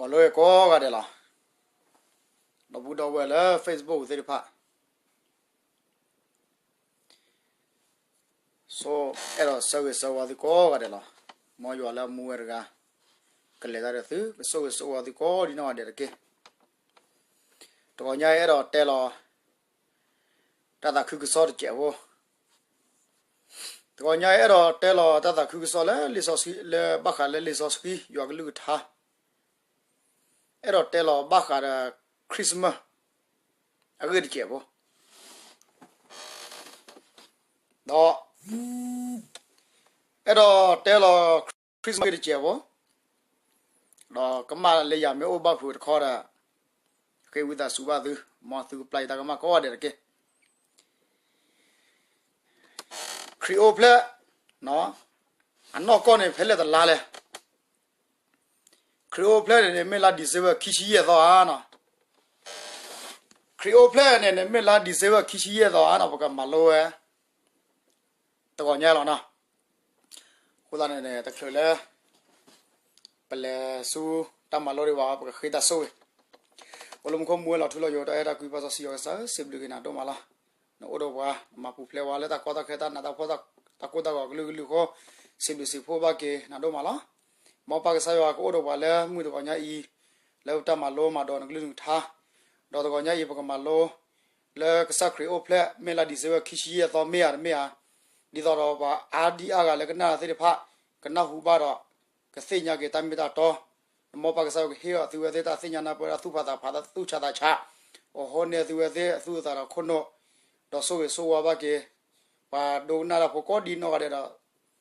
မၤလိဝဲကိးဂၤဒဲးလီၤ. ဒီပုၢ်ဒီဝဲၢ်လၢ Facebook သ့ၣ်တဖၣ် ဆိအဲၣ်ဒိးဆၢဂ့ၤဆၢဝါသုကိးဂၤဒဲးလီၤ. မ်ယွၤလၢအမူဝဲတဂၤ ကလဲၤတၢ်ဒီးသု ကဆိၣ်ဂ့ၤဆိၣ်ဝါသုကိးဒံနီၢ်ဂၤဒဲးတက့ၢ်. တဂီၤညါအံၤအဲၣ်ဒိးတဲလီၤ တၢ်သးခုကစီၣ်တစဲးဖိ, တဂီၤညါအံၤအဲၣ်ဒိးတဲလီၤတၢ်သးခုကစီၣ်လၢလံာ်စီဆှံ လၢဘၣ်ဃးလၢလံာ်စီဆှံ ယွၤကလုၢ်ကထါ, အဲၣ်ဒိးတဲလီၤဘၣ်ဃးဒီး Christmas အဂ့ၢ်တစဲးဖိ, ဒီး အဲၣ်ဒိးတဲလီၤ Christmas အဂ့ၢ်တစဲးဖိ, ဒီးကမၣ်လၢယၤမ့ၢ်အိၣ်ဘၣ်ဖုးတခီဒီး ဃ့ဝံသးစူၤဘၣ်သု, မ်သုကပျၢ်ယတၢ်ကမၣ်ကိးဂၤဒဲးတက့ၢ်. ခရံာ်အိၣ်ဖျဲၣ် အနီၢ်ကီၢ်န့ၣ် ဖဲလဲၣ်တလါလဲၣ်. ခရံာ်အိၣ်ဖျဲၣ်န့ၣ်န့ၣ် မ့ၢ်လါ December ခံဆံယဲၢ်သီဧါနီၤ. ခရံာ်အိၣ်ဖျဲၣ်န့ၣ်န့ၣ် မ့ၢ်လါ December ခံဆံယဲၢ်သီဧါနီၤ, ပကမၤလိဝဲ တဂီၤညါလီၤနီၤ. အဃိသတးန့ၣ်န့ၣ် တချုးလၢ ပလဲၤဆူတၢ်မၤလိဒံးဘၣ် ပကဃ့တၢ်ဆိၣ်ဂ့ၤ. အိၣ်လၢမူခိၣ်မူဝဲလီၤထူလီၤယိာ် တၢ်အဲၣ်တၢ်ကွံ ပၢ်စီဆှံယွၤကစၢ်ဧၢ, စံးဘျုးက့ၤနၤဒိၣ်မးလီၤ. နအိၣ်ဒီးပှၤ နမၤပူၤဖျဲးဝဲလၢတၢ်ကီတၢ်ခဲ တၢ်နးတၢ်ဖှီၣ် တၢ်ကိၢ်တၢ်ဂီၤကလုာ်ကလုာ်အဃိ, စံးဘျုးစံးဖှိၣ်ဘၣ်က့ၤနၤဒိၣ်မးလီၤ. မ်ပၢ်ကစၢ်ယွၤကအိၣ်ဒီးပှၤလၢမုၢ်တဂီၤညါအံၤ လၢပတၢ်မၤလိမၤဒိးနကလုၢ်နကထါ, ဒီးတဂီၤညါအံၤ ပကမၤလိ လၢကစၢ်ခရံာ်အိၣ်ဖျဲၣ် မ့ၢ်လါ December ခံဆံယဲၢ်သီမ့ၢ်ဧါတမ့ၢ်ဧါ, ဒ်သိးဒီးပှၤအါဒံအါဂၤလၢကနၣ်တၢ်သ့ၣ်တဖၣ် ကနၢ်ဟူဘၣ်ဒီး ကသ့ၣ်ညါက့ၤတၢ်မ့ၢ်တၢ်တီ, မ်ပၢ်ကစၢ်ယွၤကဟ့ၣ်အီၤသုဝဲသ့ၣ်တၢ်သ့ၣ်ညါနၢ်ပၢၢ် တၢ်သူၣ်ဖးသးဖး တၢ်သူၣ်ဆးသးဆး, အိးထီၣ်န့ၢ်သုဝဲသ့ၣ်အသူၣ်အသးဒီးခိၣ်နူာ်, ဒီးဆိၣ်ဂ့ၤဆိၣ်ဝါဘၣ်က့ၤ ပှၤဒိကနၣ်တၢ်ဖိကိးဒံနီၢ်ဂၤဒဲးဒီး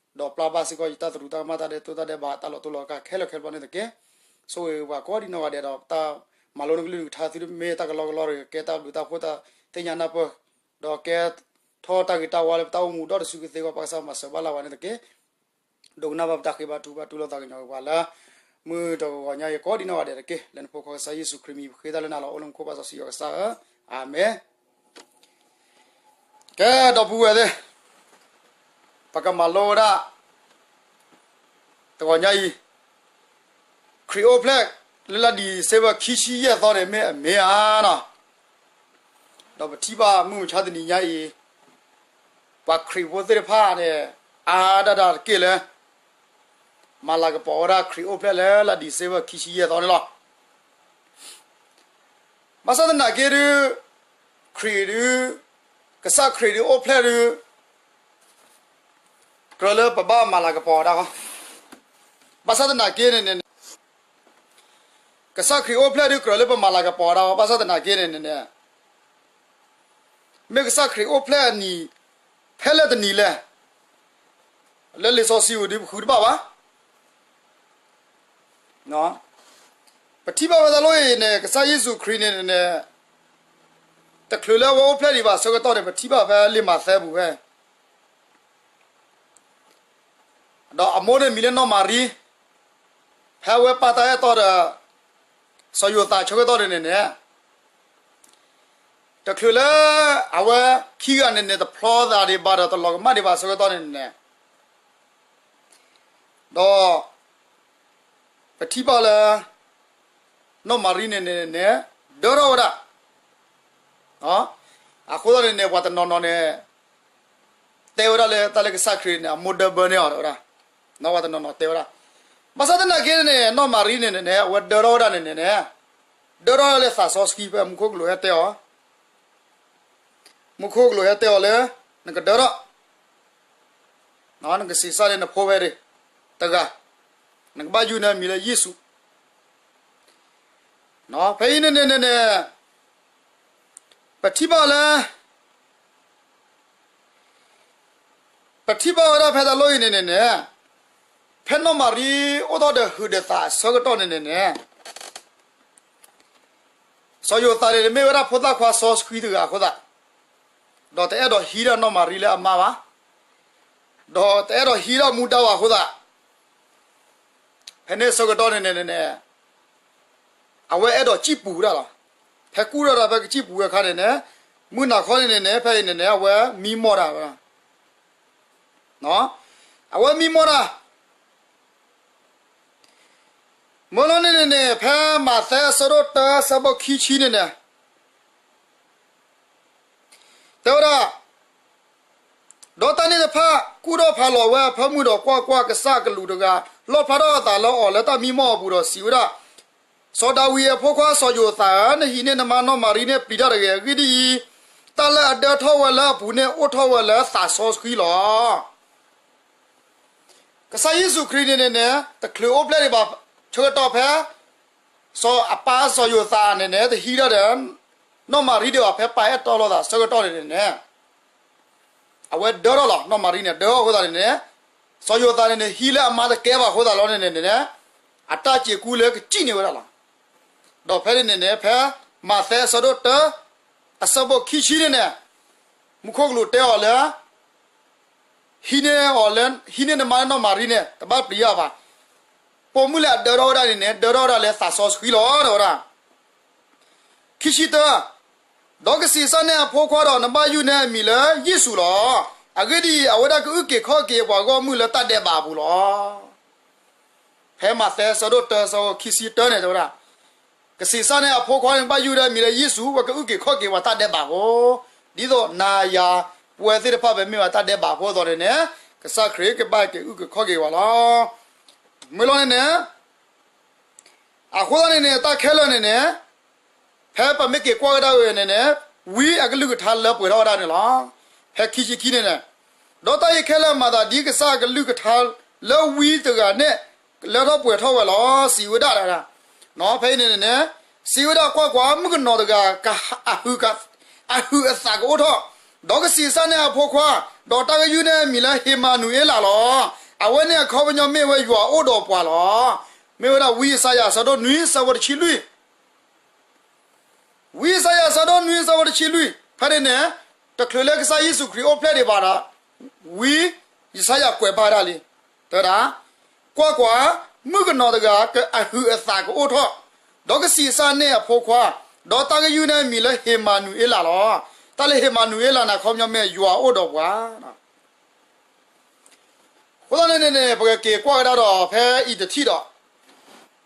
ဒီးပျၢ်ဘၣ်စ့ၢ်ကီးယတၢ်သရူးတၢ်ကမၣ် တၢ်ဒဲးတိၢ်တၢ်ဒဲးဘး တၢ်လီၤတိၢ်လီၤကၢ်ခဲလၢာ်ခဲဆ့န့ၣ်တက့ၢ်. ဆိၣ်ဂ့ၤပှၤကိးဒံနီၢ်ဂၤဒဲးဒီး တၢ်မၤလိနကလုၢ်နကထါ သုတမ့ၢ်တၢ်ကလီကလီတဂ့ၤ, ကဲတၢ်ဘျုးတၢ်ဖှိၣ် တၢ်သ့ၣ်ညါနၢ်ပၢၢ်, ဒီးကဲထီၣ်တၢ်ဂ့ၤတၢ်ဝါလၢပတၢ်အိၣ်မူဒီတစုကသ့အဂီၢ် ပၢ်ကစၢ်မၤစၢၤဘၣ်လၢပှၤန့ၣ်တက့ၢ်. ဒိကနၣ်ဘၣ်ပတၢ်ဃ့ဘါထုကဖၣ် တူၢ်လိာ်သးကညီၤက့ၤပှၤလၢ မုၢ်တဂီၤညါအံၤကိးဒံနီၢ်ဂၤဒဲးတက့ၢ်. လၢနဖိခွါကစၢ်ယ့ၣ်ၡူးခရံာ်မံၤ ပဃ့တၢ်လၢနၤလီၤ. အိၣ်လၢမူခိၣ်ပၢ်စီဆှံယွၤကစၢ်ဧၢ, အၤမ့ၣ်. ကဲ ဒီပုၢ်ဝဲၢ်သ့ၣ်, ပကမၤလိဝဲဒၣ် တဂီၤညါအံၤ ခရံာ်အိၣ်ဖျဲၣ်လၢလါ December ခံဆံယဲၢ်သီန့ၣ် မ့ၢ်အမ့ၢ်ဧါနီၤ. ဒီးပထံၣ်ဘၣ်မုၢ်မဆါတနံၤညါအံၤ ပှၤခရံာ်ဖိသ့ၣ်တဖၣ်န့ၣ် အါဒၣ်တၢ်တက့ၢ်လၢ မၤလၤကပီၤဝဲဒၣ်ခရံာ်အိၣ်ဖျဲၣ်လၢလါ December ခံဆံယဲၢ်သီန့ၣ်လီၤ. ဘၣ်ဆၣ်သနာ်က့ဒုး ခရံာ်ဒုး ကစၢ်ခရံာ်ဒုးအိၣ်ဖျဲၣ်ဒုး ကြၢးလၢပဘၣ်မၤလၤကပီၤဝဲဒၣ်ဃီ. ဘၣ်ဆၣ်သနာ်က့န့ၣ်န့ၣ် ကစၢ်ခရံာ်အိၣ်ဖျဲၣ်ဒုး ကြၢးလၢပမၤလၤကပီၤဝဲဒၣ်ဃီ. ဘၣ်ဆၣ်သနာ်က့န့ၣ်န့ၣ် မ့ၢ်ကစၢ်ခရံာ်အိၣ်ဖျဲၣ်အနံၤ ဖဲလဲၣ်တနံၤလဲၣ် လၢလံာ်စီဆှံပူၤဒုး ပဃုတဘၣ်ဘၣ်. ပထံၣ်ဘၣ်ဝဲဒၣ်လီၤအံၤန့ၣ် ကစၢ်ယ့ၣ်ၡူးခရံာ်န့ၣ်န့ၣ် တချုးလၢအဝဲအိၣ်ဖျဲၣ်ဒံးဘၣ်ဆၢကတီၢ်န့ၣ် ပထံၣ်ဘၣ်ဖဲလံာ်မးသဲပူၤဖဲ ဒီးအမိၢ်န့ၣ်မံၤလၢနီၢ်မၤရံ, ဖဲအဝဲပာ်တၢ်အဲၣ်တီဒီး စီၤယိၤသးဆၢကတီၢ်န့ၣ်န့ၣ်န့ၣ် တချုးလၢ အဝဲခံဂၤန့ၣ်န့ၣ် တဖျီသးဒံးဘၣ်ဒီး တလီၤကမၣ်ဒံးဘၣ်ဆၢကတီၢ်န့ၣ်န့ၣ် ဒီး ပထံၣ်ဘၣ်လၢ နီၢ်မၤရံန့ၣ်န့ၣ်န့ၣ် ဒၢထီၣ်ဝဲဒၣ် အဃိသတးန့ၣ်န့ၣ် ပှၤတနီၤနီၤန့ၣ် တဲဝဲဒၣ်လၢတၢ်လၢကစၢ်ခရံာ်န့ၣ် အမိၢ်ဒၢဘၢန့ၢ်အီၤဝဲဒၣ်, ပှၤတနီၤနီၤတဲဝဲဒၣ်. ဘၣ်ဆၣ်သနာ်က့န့ၣ် နီၢ်မၤရံန့ၣ်န့ၣ် အဝဲဒၢထီၣ်ဝဲဒၣ်န့ၣ်န့ၣ်န့ၣ် ဒၢထီၣ်ဝဲဒၣ်လၢသးစီဆှံဖဲမူခိၣ်ကလူးဟဲတဲအီၤ မူခိၣ်ကလူးဟဲတဲအီၤလၢ နကဒၢထီၣ် နကစံးစၢ်န့ၢ်နဖိဖဲန့ၣ် တဂၤ, နကဘၣ်ယုၢ်န့ၢ်အမံၤလၢယ့ၣ်ၡူး. ဖဲအံၤန့ၣ်န့ၣ်န့ၣ် ပထံၣ်ဘၣ်လၢ ပထံၣ်ဘၣ်ဝဲဒၣ်ဖဲတၢ်လီၢ်အံၤန့ၣ်န့ၣ်န့ၣ် ဖဲနီၢ်မၤရံအိၣ်ထီၣ်ဒီးဟုးဒီးသးအဆၢကတီၢ်န့ၣ်န့ၣ်န့ၣ် စီၤယိၤသးန့ၣ် မ့ၢ်ဝဲဒၣ်ဖိသၣ်ခွါစီဆှံတဂၤအဃိသတး, ဒီးတအဲၣ်ဒိးဟံးဒၣ်နီၢ်မၤရံလၢအမါဘၣ်, ဒီးတအဲၣ်ဒိးဟံးဒၣ်မူဒါဘၣ်အဃိသတး, ဖဲန့ၣ်ဆၢကတီၢ်န့ၣ်န့ၣ်န့ၣ် အဝဲအဲၣ်ဒိးစံၣ်ပူၤဝဲဒၣ်လီၤ. ဖဲကူၣ်ထီၣ်တၢ်ဖဲကစံၣ်ပူၤဝဲအခါန့ၣ်န့ၣ် မုၢ်နၤခီန့ၣ်န့ၣ်န့ၣ် ဖဲအံၤန့ၣ်န့ၣ် အဝဲမံမီၢ်တၢ်ဝဲဒၣ်, အဝဲမံမီၢ်တၢ် မ့ၢ်လီၤန့ၣ်န့ၣ်န့ၣ် ဖဲမးသဲအဆၢဒိၣ်တၢ အဆၢဖိခံဆံန့ၣ်န့ၣ် တဲဝဲဒၣ်, ဒီးတၢ်န့ၣ်တဖၣ် ကူၣ်ထီၣ်ဖးလီၤဝဲအဖၢမုၢ်ဒီး ကွၢ်ကွၢ်, ကစၢ်အကလူးတဂၤ လီၣ်ဖျါထီၣ်အသးလၢအီၤလၢတၢ်မံမီၢ်အပူၤဒီးစံးဝဲဒၣ်, စီၤဒၤဝံးအဖိခွါစီၤယိၤသးဧၢ, နဟံးန့ၢ်နမါနီၢ်မၤရံန့ၣ်ပျံၤတၢ်တဂ့ၤ. အဂ့ၢ်ဒ်အံၤ, တၢ်လၢအဒၢထီၣ်ဝဲလၢအပူၤန့ၣ် အိၣ်ထီၣ်ဝဲလၢသးစီဆှံလီၤ. ကစၢ်ယ့ၣ်ၡူးခရံာ်န့ၣ်န့ၣ်န့ၣ် တချုးအိၣ်ဖျဲၣ်ဒံးဘၣ် ဆၢကတီၢ်ဖဲ စီၤအပၢ်စီၤယိၤသးန့ၣ်န့ၣ် တဟံးဒၣ်ဒီး နီၢ်မၤရံဒံးဘၣ် ဖဲပၢ်အဲၣ်တီလိာ်သးဆၢကတီၢ်န့ၣ်န့ၣ်န့ၣ် အဝဲဒၢထီၣ်လီၤ. နီၢ်မၤရံန့ၣ် ဒၢထီၣ်အဃိသတးန့ၣ်န့ၣ် စီၤယိၤသးန့ၣ်န့ၣ် ဟံးလၢအမါတကဲဘၣ်အဃိသတးလီၤန့ၣ်န့ၣ်န့ၣ် အတၢ်စံးကူလၢကစံၣ်န့ၢ်ဝဲဒၣ်လီၤ. ဒီးဖဲန့ၣ်န့ၣ်န့ၣ် ဖဲမးသဲအဆၢဒိၣ်တၢ အဆၢဖိခံဆံန့ၣ်န့ၣ် မူခိၣ်ကလူးတဲအီၤလၢ ဟံးန့ၢ်အီၤလၢ ဟံးန့ၢ်နမါလၢနီၢ်မၤရံန့ၣ် တဘၣ်ပျံၤအီၤဘၣ်. ပိာ်မုၣ်လၢအဒၢထီၣ်ဝဲဒၣ်န့ၣ်န့ၣ် ဒၢထီၣ်ဝဲဒၣ်လၢသးစီဆှံလီၤ တဲဝဲဒၣ်. ခံဆံတၢ, ဒီးကဆံးစၢ်န့ၢ်အဖိခွါဒီး နဘၣ်ယုၢ်န့ၢ်အမံၤလၢယ့ၣ်ၡူးလီၤ. အဂ့ၢ်ဒ်အံၤ, အဝဲဒၣ်ကအုၣ်က့ၤခီၣ်က့ၤပှၤဂီၢ်မုၢ်လၢတၢ်ဒဲးဘးအပူၤလီၤ. ဖဲမးသဲအဆၢဒိၣ်တၢ အဆၢဖိခံဆံတၢန့ၣ် တဲဝဲဒၣ်, ကဆံးစၢ်န့ၢ်အဖိခွါန့ၣ် ဘၣ်ယုၢ်န့ၢ်အမံၤလၢယ့ၣ်ၡူး, ဝဲကအုၣ်က့ၤခီၣ်က့ၤပှၤတၢ်ဒဲးဘးဖိ, ဒ်သိးနၤယၤပဝဲသ့ၣ်တဖၣ် ပမ့ၢ်ပှၤတၢ်ဒဲးဘးဖိအသိးန့ၣ်န့ၣ် ကစၢ်ခရံာ်ကဘၣ်က့ၤအုၣ်က့ၤခီၣ်က့ၤပှၤလီၤ. မ့ၢ်လီၤန့ၣ်န့ၣ် အဃိသတးန့ၣ်န့ၣ် တၢ်ခဲလၢာ်န့ၣ်န့ၣ် ဖဲပမ့ၢ်က့ၤကွၢ်ကဒါဝဲန့ၣ်န့ၣ် ဝံအကလုၢ်ကထါလၢပှဲၤထီၣ်ဝဲဒၣ်န့ၣ်လီၤ. ဖဲခံဆံခံန့ၣ်န့ၣ်, ဒီးတၢ်အံၤခဲလၢာ်မၤသးဒ်ကစၢ်အကလုၢ်ကထါလၢဝံတဂၤန့ၣ် လၢထီၣ်ပှဲၤထီၣ်ဝဲလီၤ. စံးဝဲဒၣ်, ဖဲအံၤန့ၣ်န့ၣ် စံးဝဲဒၣ်, ကွၢ်ကွၢ်, မုၣ်ကနီၤတဂၤ အဟုးအသးကအိၣ်ထီၣ်, ဒီးကဆံးစၢ်န့ၢ်အဖိခွါ, ဒီးတၢ်ကယုၢ်န့ၢ်အမံၤလၢဟ့ၣ်မၤနူၤအ့လးလီၤ. အဝဲန့ၣ်အခီပညီမ့ၢ်ဝဲယွၤအိၣ်ဒီးပှၤလီၤ. မ့ၢ်ဝဲဒၣ်ဝံယၡါယၤအဆၢဒိၣ်နွံ အဆၢဖိတဆံလွံၢ် ဝံယၡါယၤအဆၢဒိၣ်နွံ အဆၢဖိတဆံလွံၢ် ဖဲန့ၣ်န့ၣ် တချုးလၢကစၢ်ယ့ၣ်ၡူးခရံာ်အိၣ်ဖျဲၣ်ဒံးဘၣ်ဒီး ဝံယၡါယၤကွဲးဘၣ်ဒၣ်လံ, တဲဝဲဒၣ်, ကွၢ်ကွၢ်, မုၣ်ကနီၤတဂၤ အဟုးအသးကအိၣ်ထီၣ်, ဒီးကဆံးစၢ်န့ၢ်အဖိခွါ, ဒီးတၢ်ကယုၢ်န့ၢ်အမံၤလၢဟ့ၣ်မၤနူၤအ့လးလီၤ. တၢ်လၢဟ့ၣ်မၤနူၤအ့လးန့ၣ် အခီပညီမ့ၢ်ယွၤအိၣ်ဒီးပှၤ အဃိသတးန့ၣ်န့ၣ်န့ၣ် ပကက့ၤကွၢ်ကဒါဒီး ဖဲအံၤတထံၣ်ဒီး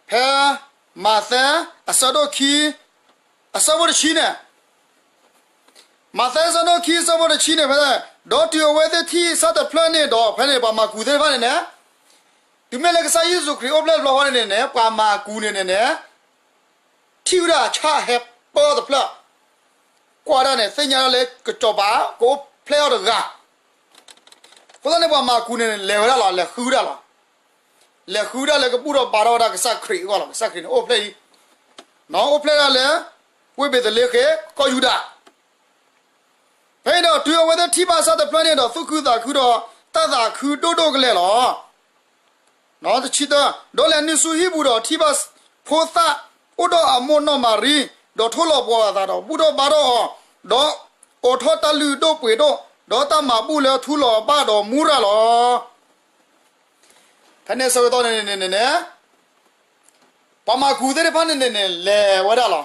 ဖဲမးသဲအဆၢဒိၣ်ခံ အဆၢဖိတဆံန့ၣ်, မးသဲအဆၢဒိၣ်ခံ အဆၢဖိတဆံန့ၣ် ဖဲ, ဒီးတုၤအဝဲသ့ၣ်ထံၣ်ဆၣ်တဖျၢၣ်န့ၣ်ဒီး ဖဲန့ၣ် ပှၤမၤကူၤသ့ၣ်တဖၣ်န့ၣ်န့ၣ်, တုၤမ့ၢ်လၢကစၢ်ယ့ၣ်ၡူးခရံာ်အိၣ်ဖျဲၣ်တဘျီဃီန့ၣ်န့ၣ်န့ၣ် ပှၤမၤကူၤန့ၣ်န့ၣ်န့ၣ် ထံၣ်ဝဲဒၣ်ဆၣ်ဟဲပၢတဖျၢၣ်, ကွၢ်ဒၣ်န့ၣ် သ့ၣ်ညါဒၣ်လၢကစီၤပၤကအိၣ်ဖျဲၣ်ထီၣ်တဂၤ, အဃိသတးန့ၣ် ပှၤမၤကူၤန့ၣ်န့ၣ် လဲၤဝဲဒၣ်လီၤ, လဲၤဃုဒၣ်လီၤ. လဲၤဃုဒၣ်လၢကဘူၣ်ထီၣ်ဘါထီၣ်ဝဲဒၣ်ကစၢ်ခရံာ်အဂီၢ်လီၤ. ကစၢ်ခရံာ်န့ၣ်အိၣ်ဖျဲၣ်လံ, အိၣ်ဖျဲၣ်ဒၣ်လၢ ဝ့ၢ်ဘ့းသလ့ဃ့ ကီၢ်ယူဒၤ ဖဲအံၤဒီးတုၤအဝဲသ့ၣ်ထံၣ်ဘၣ်ဆၣ်တဖျၢၣ်န့ၣ်ဒီး သူၣ်ခုသးခုဒီး တၢ်သးခုဒိၣ်ဒိၣ်ကလဲာ်လီၤ. တဆံတၢ, ဒီးလဲၤနုာ်ဆူဟံၣ်ပူၤဒီးထံၣ်ဘၣ်ဖိသၣ်အိၣ်ဒီးအမိၢ်နီၢ်မၤရံ, ဒီးထိၣ်လီၤပှီၤအသးဒီး ဘူၣ်ထီၣ်ဘါထီၣ်အီၤ, ဒီးအိးထီၣ်တၢ်လုၢ်ဒိၣ်ပှ့ၤဒိၣ်, ဒီးတၢ်မၤဘူၣ်လၢထူလီၤဘၣ်ဒီးမူရၤလီၤ. ဖဲန့ၣ်ဆၢကတီၢ်န့ၣ်န့ၣ်န့ၣ်န့ၣ် ပှၤမၤကူၤသ့ၣ်တဖၣ်န့ၣ်န့ၣ်န့ၣ် လဲၤဝဲဒၣ်လီၤ.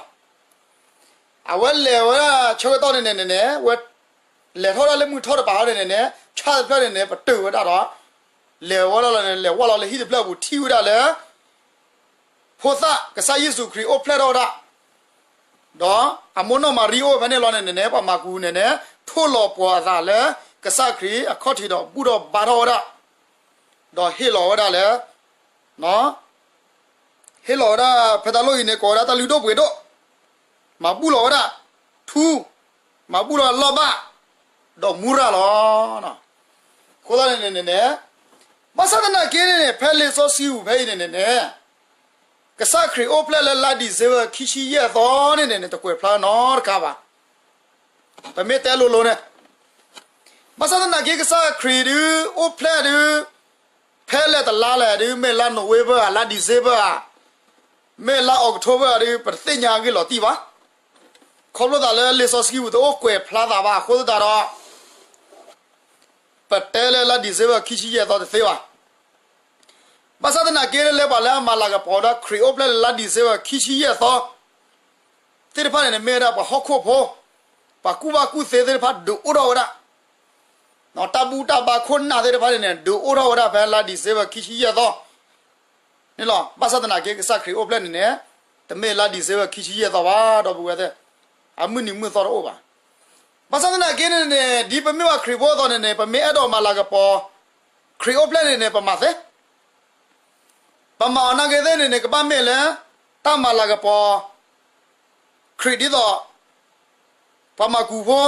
အဝဲလဲၤဝဲဒၣ်ဆၢကတီၢ်န့ၣ်န့ၣ်န့ၣ်န့ၣ် ဝဲလဲၤထီၣ်ဒၣ်လၢမုၢ်ထီၣ်တပၤဃီန့ၣ်န့ၣ်န့ၣ် ဆၣ်တဖျၢၣ်န့ၣ်န့ၣ် ပတုာ်ဝဲဒၣ်ဒီး လဲၤဝဲဒၣ်လီၤန့ၣ် လဲၤဝဲလီၤလၢဟံၣ်တဖျၢၣ်အပူၤ ထံၣ်ဝဲဒၣ်လၢ ဖိသၣ်ကစၢ်ယ့ၣ်ၡူးခရံာ်အိၣ်ဖျဲၣ်ထီၣ်ဝဲဒၣ် ဒီးအမိၢ်နီၢ်မၤရံအိၣ်ဖဲန့ၣ်လီၤန့ၣ်န့ၣ်န့ၣ် ပှၤမၤကူၤန့ၣ်န့ၣ် ထိၣ်လီၤပှီၤအသးလၢ ကစၢ်ခရံာ်အခီၣ်ထံးဒီးဘူၣ်ထီၣ်ဘါထီၣ်ဝဲဒၣ်, ဒီးဟ့ၣ်လီၤဝဲဒၣ်လၢ ဟ့ၣ်လီၤဝဲဒၣ် ဖဲတၢ်လီၢ်အံၤန့ၣ် ကိးဝဲဒၣ်တၢ်လုၢ်ဒိၣ်ပှ့ၤဒိၣ်, မၤဘူၣ်လီၤဝဲဒၣ် ထူ, မၤဘူၣ်လီၤလီၢ်ဘၣ်, ဒီးမူရၤလီၤ. အဃိသတးန့ၣ်န့ၣ်န့ၣ် ဘၣ်ဆၣ်သနာ်က့န့ၣ်န့ၣ် ဖဲလံာ်စီဆှံပူၤဖဲအံၤန့ၣ်န့ၣ်န့ၣ် ကစၢ်ခရံာ်အိၣ်ဖျဲၣ်လၢလါဒံၣ်စ့ဘၢၣ်ခံဆံယဲၢ်သီန့ၣ်န့ၣ်န့ၣ် တကွဲးဖျါနီတခါဘၣ်. ပမ့ၢ်တဲလိၤလိၤန့ၣ် ဘၣ်ဆၣ်သနာ်က့ ကစၢ်ခရံာ်ဒုး အိၣ်ဖျဲၣ်ဒုး ဖဲလဲၣ်တလါလဲၣ်ဒုး မ့ၢ်လါနိၣ်ဝ့ဘၢၣ်ဧါ, လါဒံၣ်စ့ဘၢၣ်ဧါ, မ့ၢ်လါအီးကထိဘၢၣ်ဧါဒုး ပတသ့ၣ်ညါအဂ့ၢ်လီၤတံၢ်ဘၣ်. ခီဖျိသးလၢလံာ်စီဆှံပူၤတအိၣ်ကွဲးဖျါသးဘၣ်အဃိသတးဒီး ပတဲလၢလါဒံၣ်စ့ဘၢၣ်ခံဆံယဲၢ်သီတသ့ဘၣ်. ဘၣ်ဆၣ်သနာ်က့လၢပှၤလၢအမၤလၤကပီၤဒီးခရံာ်အိၣ်ဖျဲၣ်လၢလါဒံၣ်စ့ဘၢၣ်ခံဆံယဲၢ်သီ သ့ၣ်တဖၣ်န့ၣ်န့ၣ် မ့ၢ်ဝဲဒၣ်ပှၤဟီၣ်ခိၣ်ဖိ, ပှၤကူၣ်ဘၣ်ကူၣ်သ့သ့ၣ်တဖၣ်ဒုးအိၣ်ထီၣ်ဝဲဒၣ်, တၢ်ဘူၣ်တၢ်ဘါခိၣ်နၢ်သ့ၣ်တဖၣ်န့ၣ်န့ၣ် ဒုးအိၣ်ထီၣ်ဝဲဒၣ်ဖဲလါဒံၣ်စ့ဘၢၣ်ခံဆံယဲၢ်သီ, န့ၣ်လီၤ. ဘၣ်ဆၣ်သနာ်က့ ကစၢ်ခရံာ်အိၣ်ဖျဲၣ်န့ၣ်န့ၣ် တမ့ၢ်လါဒံၣ်စ့ဘၢၣ်ခံဆံယဲၢ်သီဘၣ် ဒီပုၢ်ဝဲၢ်သ့ၣ်, အမုၢ်နံၤမုၢ်သီတအိၣ်ဘၣ်. ဘၣ်ဆၣ်သနာ်က့န့ၣ်န့ၣ် ဒ်ပမ့ၢ်ဘၣ်ခရံာ်ဖိအသိးန့ၣ်န့ၣ် ပမ့ၢ်အဲၣ်ဒိးမၤလၤကပီၤ ခရံာ်အိၣ်ဖျဲၣ်န့ၣ်န့ၣ် ပမၤသ့ ပမၤအီၤနာ်က့သ့ၣ်န့ၣ်န့ၣ် ကဘၣ်မ့ၢ်လၢ တၢ်မၤလၤကပီၤ ခရံာ်ဒ်သိး ပှၤမၤကူၤဖိ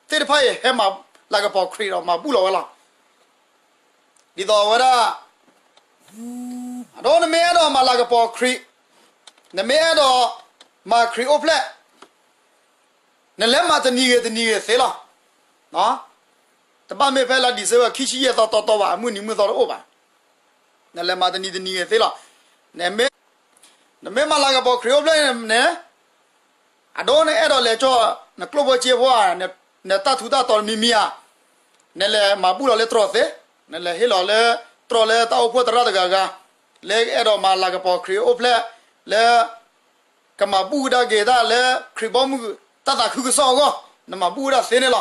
သ့ၣ်တဖၣ်အံၤ ဟဲမၤလၤကပီၤခရံာ်ဒီးမၤဘူၣ်လီၤဝဲလီၤ. ဒ်သိးအဝဲဒၣ် အဒိ နမ့ၢ်အဲၣ်ဒိးမၤလၤကပီၤခရံာ်, နမ့ၢ်အဲၣ်ဒိးမၤခရံာ်အိၣ်ဖျဲၣ်, နလဲၤမၤတနံၤဂ့ၤတနံၤဂ့ၤသ့လီၤ. တဘၣ်မ့ၢ်ဖဲလါဒံၣ်စ့ဘၢၣ်ခံဆံယဲၢ်သီတီတီဘၣ်, အမုၢ်နံၤမုၢ်သီတအိၣ်ဘၣ်. နလဲၤမၤတနံၤတနံၤဂ့ၤသ့လီၤ. နမ့ၢ်မၤလၤကပီၤခရံာ်အိၣ်ဖျဲၣ်န့ၣ် အဒိ နအဲၣ်ဒိးလဲၤကၠီၣ် နကျိၣ်ဖိစ့ဖိဧါ, နတၢ်ထူးတၢ်တီၤတမံၤမံၤဧါ, နလဲၤမၤဘူၣ်လီၤလၢတြီၢ်သ့, နလဲၤဟ့ၣ်လီၤလၢတြီၢ်လၢတၢ်အိၣ်ဖှိၣ်သရၣ်တဂၤဂၤ, လၢအဲၣ်ဒိးမၤလၤကပီၤခရံာ်အိၣ်ဖျဲၣ်, လၢ ကမၤဘူၣ်ကဒါက့ၤတၢ်လၢခရံာ်ဘီမုၢ်တၢ်သးခုကစီၣ်အဂီၢ်, နမၤဘူၣ်ဝဲဒၣ်သ့န့ၣ်လီၤ.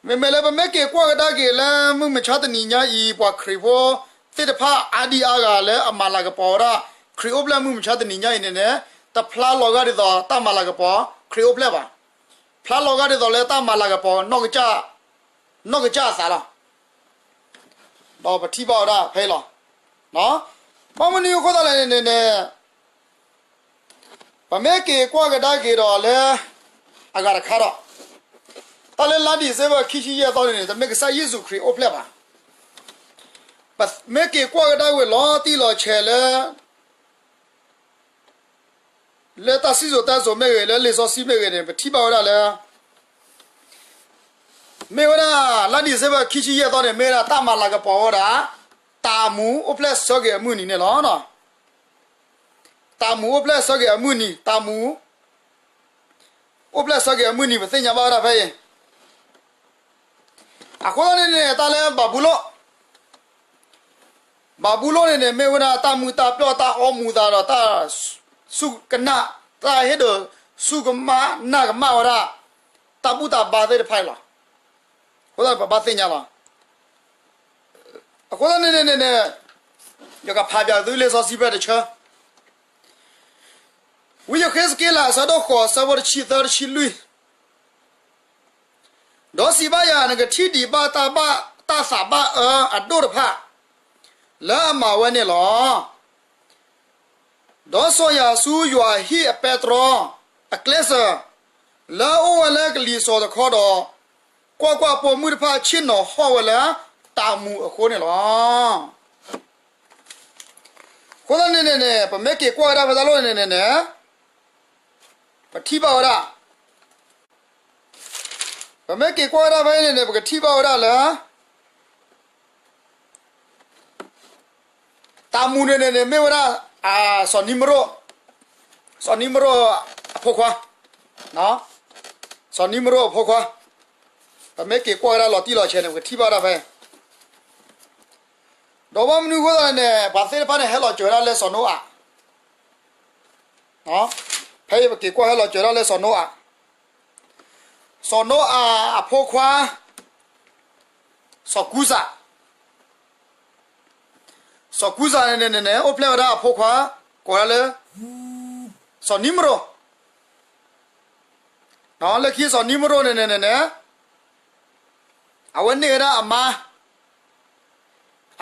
မ့မ့ၢ်လၢပမ့ၢ်က့ၤကွၢ်ကဒါက့ၤလၢမုၢ်မဆါတနံၤညါအံၤ ပှၤခရံာ်ဖိသ့ၣ်တဖၣ်အါဒံအါဂၤလၢအမၤလၤကပီၤဝဲဒၣ် ခရံာ်အိၣ်ဖျဲၣ်မုၢ်မဆါတနံၤညါအံၤန့ၣ်န့ၣ်, တဖျါလီၤဂာ်ဒ်သိးတၢ်မၤလၤကပီၤခရံာ်အိၣ်ဖျဲၣ်ဘၣ်. ဖျါလီၤဂာ်ဒ်သိးလၢတၢ်မၤလၤကပီၤ နီၢ်ကစၢ်အသးလီၤ. ဒီးပထံၣ်ဘၣ်ဝဲဒၣ်ဖဲအံၤလီၤ. ဘၣ်မနုၤအဃိသတးလဲၣ်န့ၣ်န့ၣ် ပမ့ၢ်က့ၤကွၢ်ကဒါက့ၤဒီးလၢ အဂၤတခါဒီး, တၢ်လၢလါဒံၣ်စ့ဘၢၣ်ခံဆံယဲၢ်သီန့ၣ်န့ၣ် တမ့ၢ်ကစၢ်ယ့ၣ်ၡူးခရံာ်အိၣ်ဖျဲၣ်ဘၣ်. ပမ့ၢ်က့ၤကွၢ်ကဒါဝဲလီၤတံၢ်လီၤဆဲးလၢ လၢတၢ်စံၣ်စိၤတဲစိၤမ့ၢ်ဂ့ၤ လၢလံာ်စီဆှံမ့ၢ်ဂ့ၤန့ၣ် ပထံၣ်ဘၣ်ဝဲဒၣ်လၢ မ့ၢ်ဝဲဒၣ် လါဒံၣ်စ့ဘၢၣ်ခံဆံယဲၢ်သီန့ၣ် မ့ၢ်ဝဲဒၣ်တၢ်မၤလၤကပီၤဝဲဒၣ် တၢ်မူးအိၣ်ဖျဲၣ်ဆၢက့ၤအမုၢ်နံၤန့ၣ်လီၤ. တၢ်မူးအိၣ်ဖျဲၣ်ဆၢက့ၤအမုၢ်နံၤ, တၢ်မူး အိၣ်ဖျဲၣ်ဆၢက့ၤအမုၢ်နံၤ ပသ့ၣ်ညါဘၣ်ဝဲဒၣ်ဖဲအံၤ အဃိသတးန့ၣ်န့ၣ် တၢ်လၢဘၤဘူလိၣ်, ဘၤဘူလိၣ်န့ၣ်န့ၣ် မ့ၢ်ဝဲဒၣ်တၢ်မုာ်တၢ်ပျီၣ် တၢ်အီမူၤသးဒီးတၢ်စူၢ်ကနၣ်, တၢ်ဟ့ၣ်ဒုးစူၢ်ကမၣ်နာ်ကမၣ်ဝဲဒၣ် တၢ်ဘူၣ်တၢ်ဘါသ့ၣ်တဖၣ်အံၤလီၤ. အဃိသတးပဘၣ်သ့ၣ်ညါလီၤ. အဃိသတးန့ၣ်န့ၣ်န့ၣ်န့ၣ် ယကဖးပၠးသုလံာ်စီဆှံဖဲတဆၢ ဝံယဃ့းစက့လး အဆၢဒိၣ်ဃိး အဆၢဖိတဆံသၢ တဆံလွံၢ်, ဒီးစံးဘၣ်ယၤ, နကထံၣ်ဒံးဘၣ်တၢ်ဘၣ်, တၢ်သးဘၣ်အၢအဒိၣ်တဖၣ် လၢအမၤဝဲန့ၣ်လီၤ. ဒီးစိာ်ယၤဆူယွၤအဟံၣ်အပဲတြီ အကျဲစၢၤ လၢအအိၣ်ဝဲလၢကလံၤစိးတခီဒီး, ကွၢ်ကွၢ်, ပိာ်မုၣ်တဖၣ်ဆ့ၣ်နီၤဟီၣ်ဝဲလၢတၢ်မူးအဃိန့ၣ်လီၤ. အဃိသတးန့ၣ်န့ၣ်န့ၣ် ပမ့ၢ်က့ၤကွၢ်ဝဲဒၣ်ဖဲတၢ်လီၢ်န့ၣ်န့ၣ်န့ၣ် ပထံၣ်ဘၣ်ဝဲဒၣ် ပမ့ၢ်က့ၤကွၢ်ဝဲဒၣ်ဖဲအံၤန့ၣ်န့ၣ် ပကထံၣ်ဘၣ်ဝဲဒၣ်လၢ တၢ်မူးန့ၣ်န့ၣ်န့ၣ် မ့ၢ်ဝဲဒၣ် စီၤနံမရိၣ်, စီၤနံမရိၣ်အဖိခွါ, စီၤနံမရိၣ်အဖိခွါ, ပမ့ၢ်က့ၤကွၢ်ဝဲဒၣ်လီၤတံၢ်လီၤဆဲးန့ၣ် ပကထံၣ်ဘၣ်ဝဲဒၣ်ဖဲ ဒီးဘၣ်မနုၤအဃိသတးန့ၣ် ပှၤသ့ၣ်တဖၣ်န့ၣ် ဟဲလီၤစၢၤဝဲဒၣ်လၢစီၤနိအၤ, ဖဲအံၤပက့ၤကွၢ်ဟဲလီၤစၢၤဒၣ်လၢစီၤနိအၤ, စီၤနိအၤအဖိခွါ စီၤကူစၤ, စီၤကူစၤန့ၣ်န့ၣ်န့ၣ် အိၣ်ဖျဲၣ်ဝဲဒၣ်အဖိခွါ ကိးဝဲဒၣ်လၢ စီၤနံမရိၣ်, လၢခံစီၤနံမရိၣ်န့ၣ်န့ၣ်န့ၣ်န့ၣ် အဝဲန့ၢ်ဝဲဒၣ်အမါ,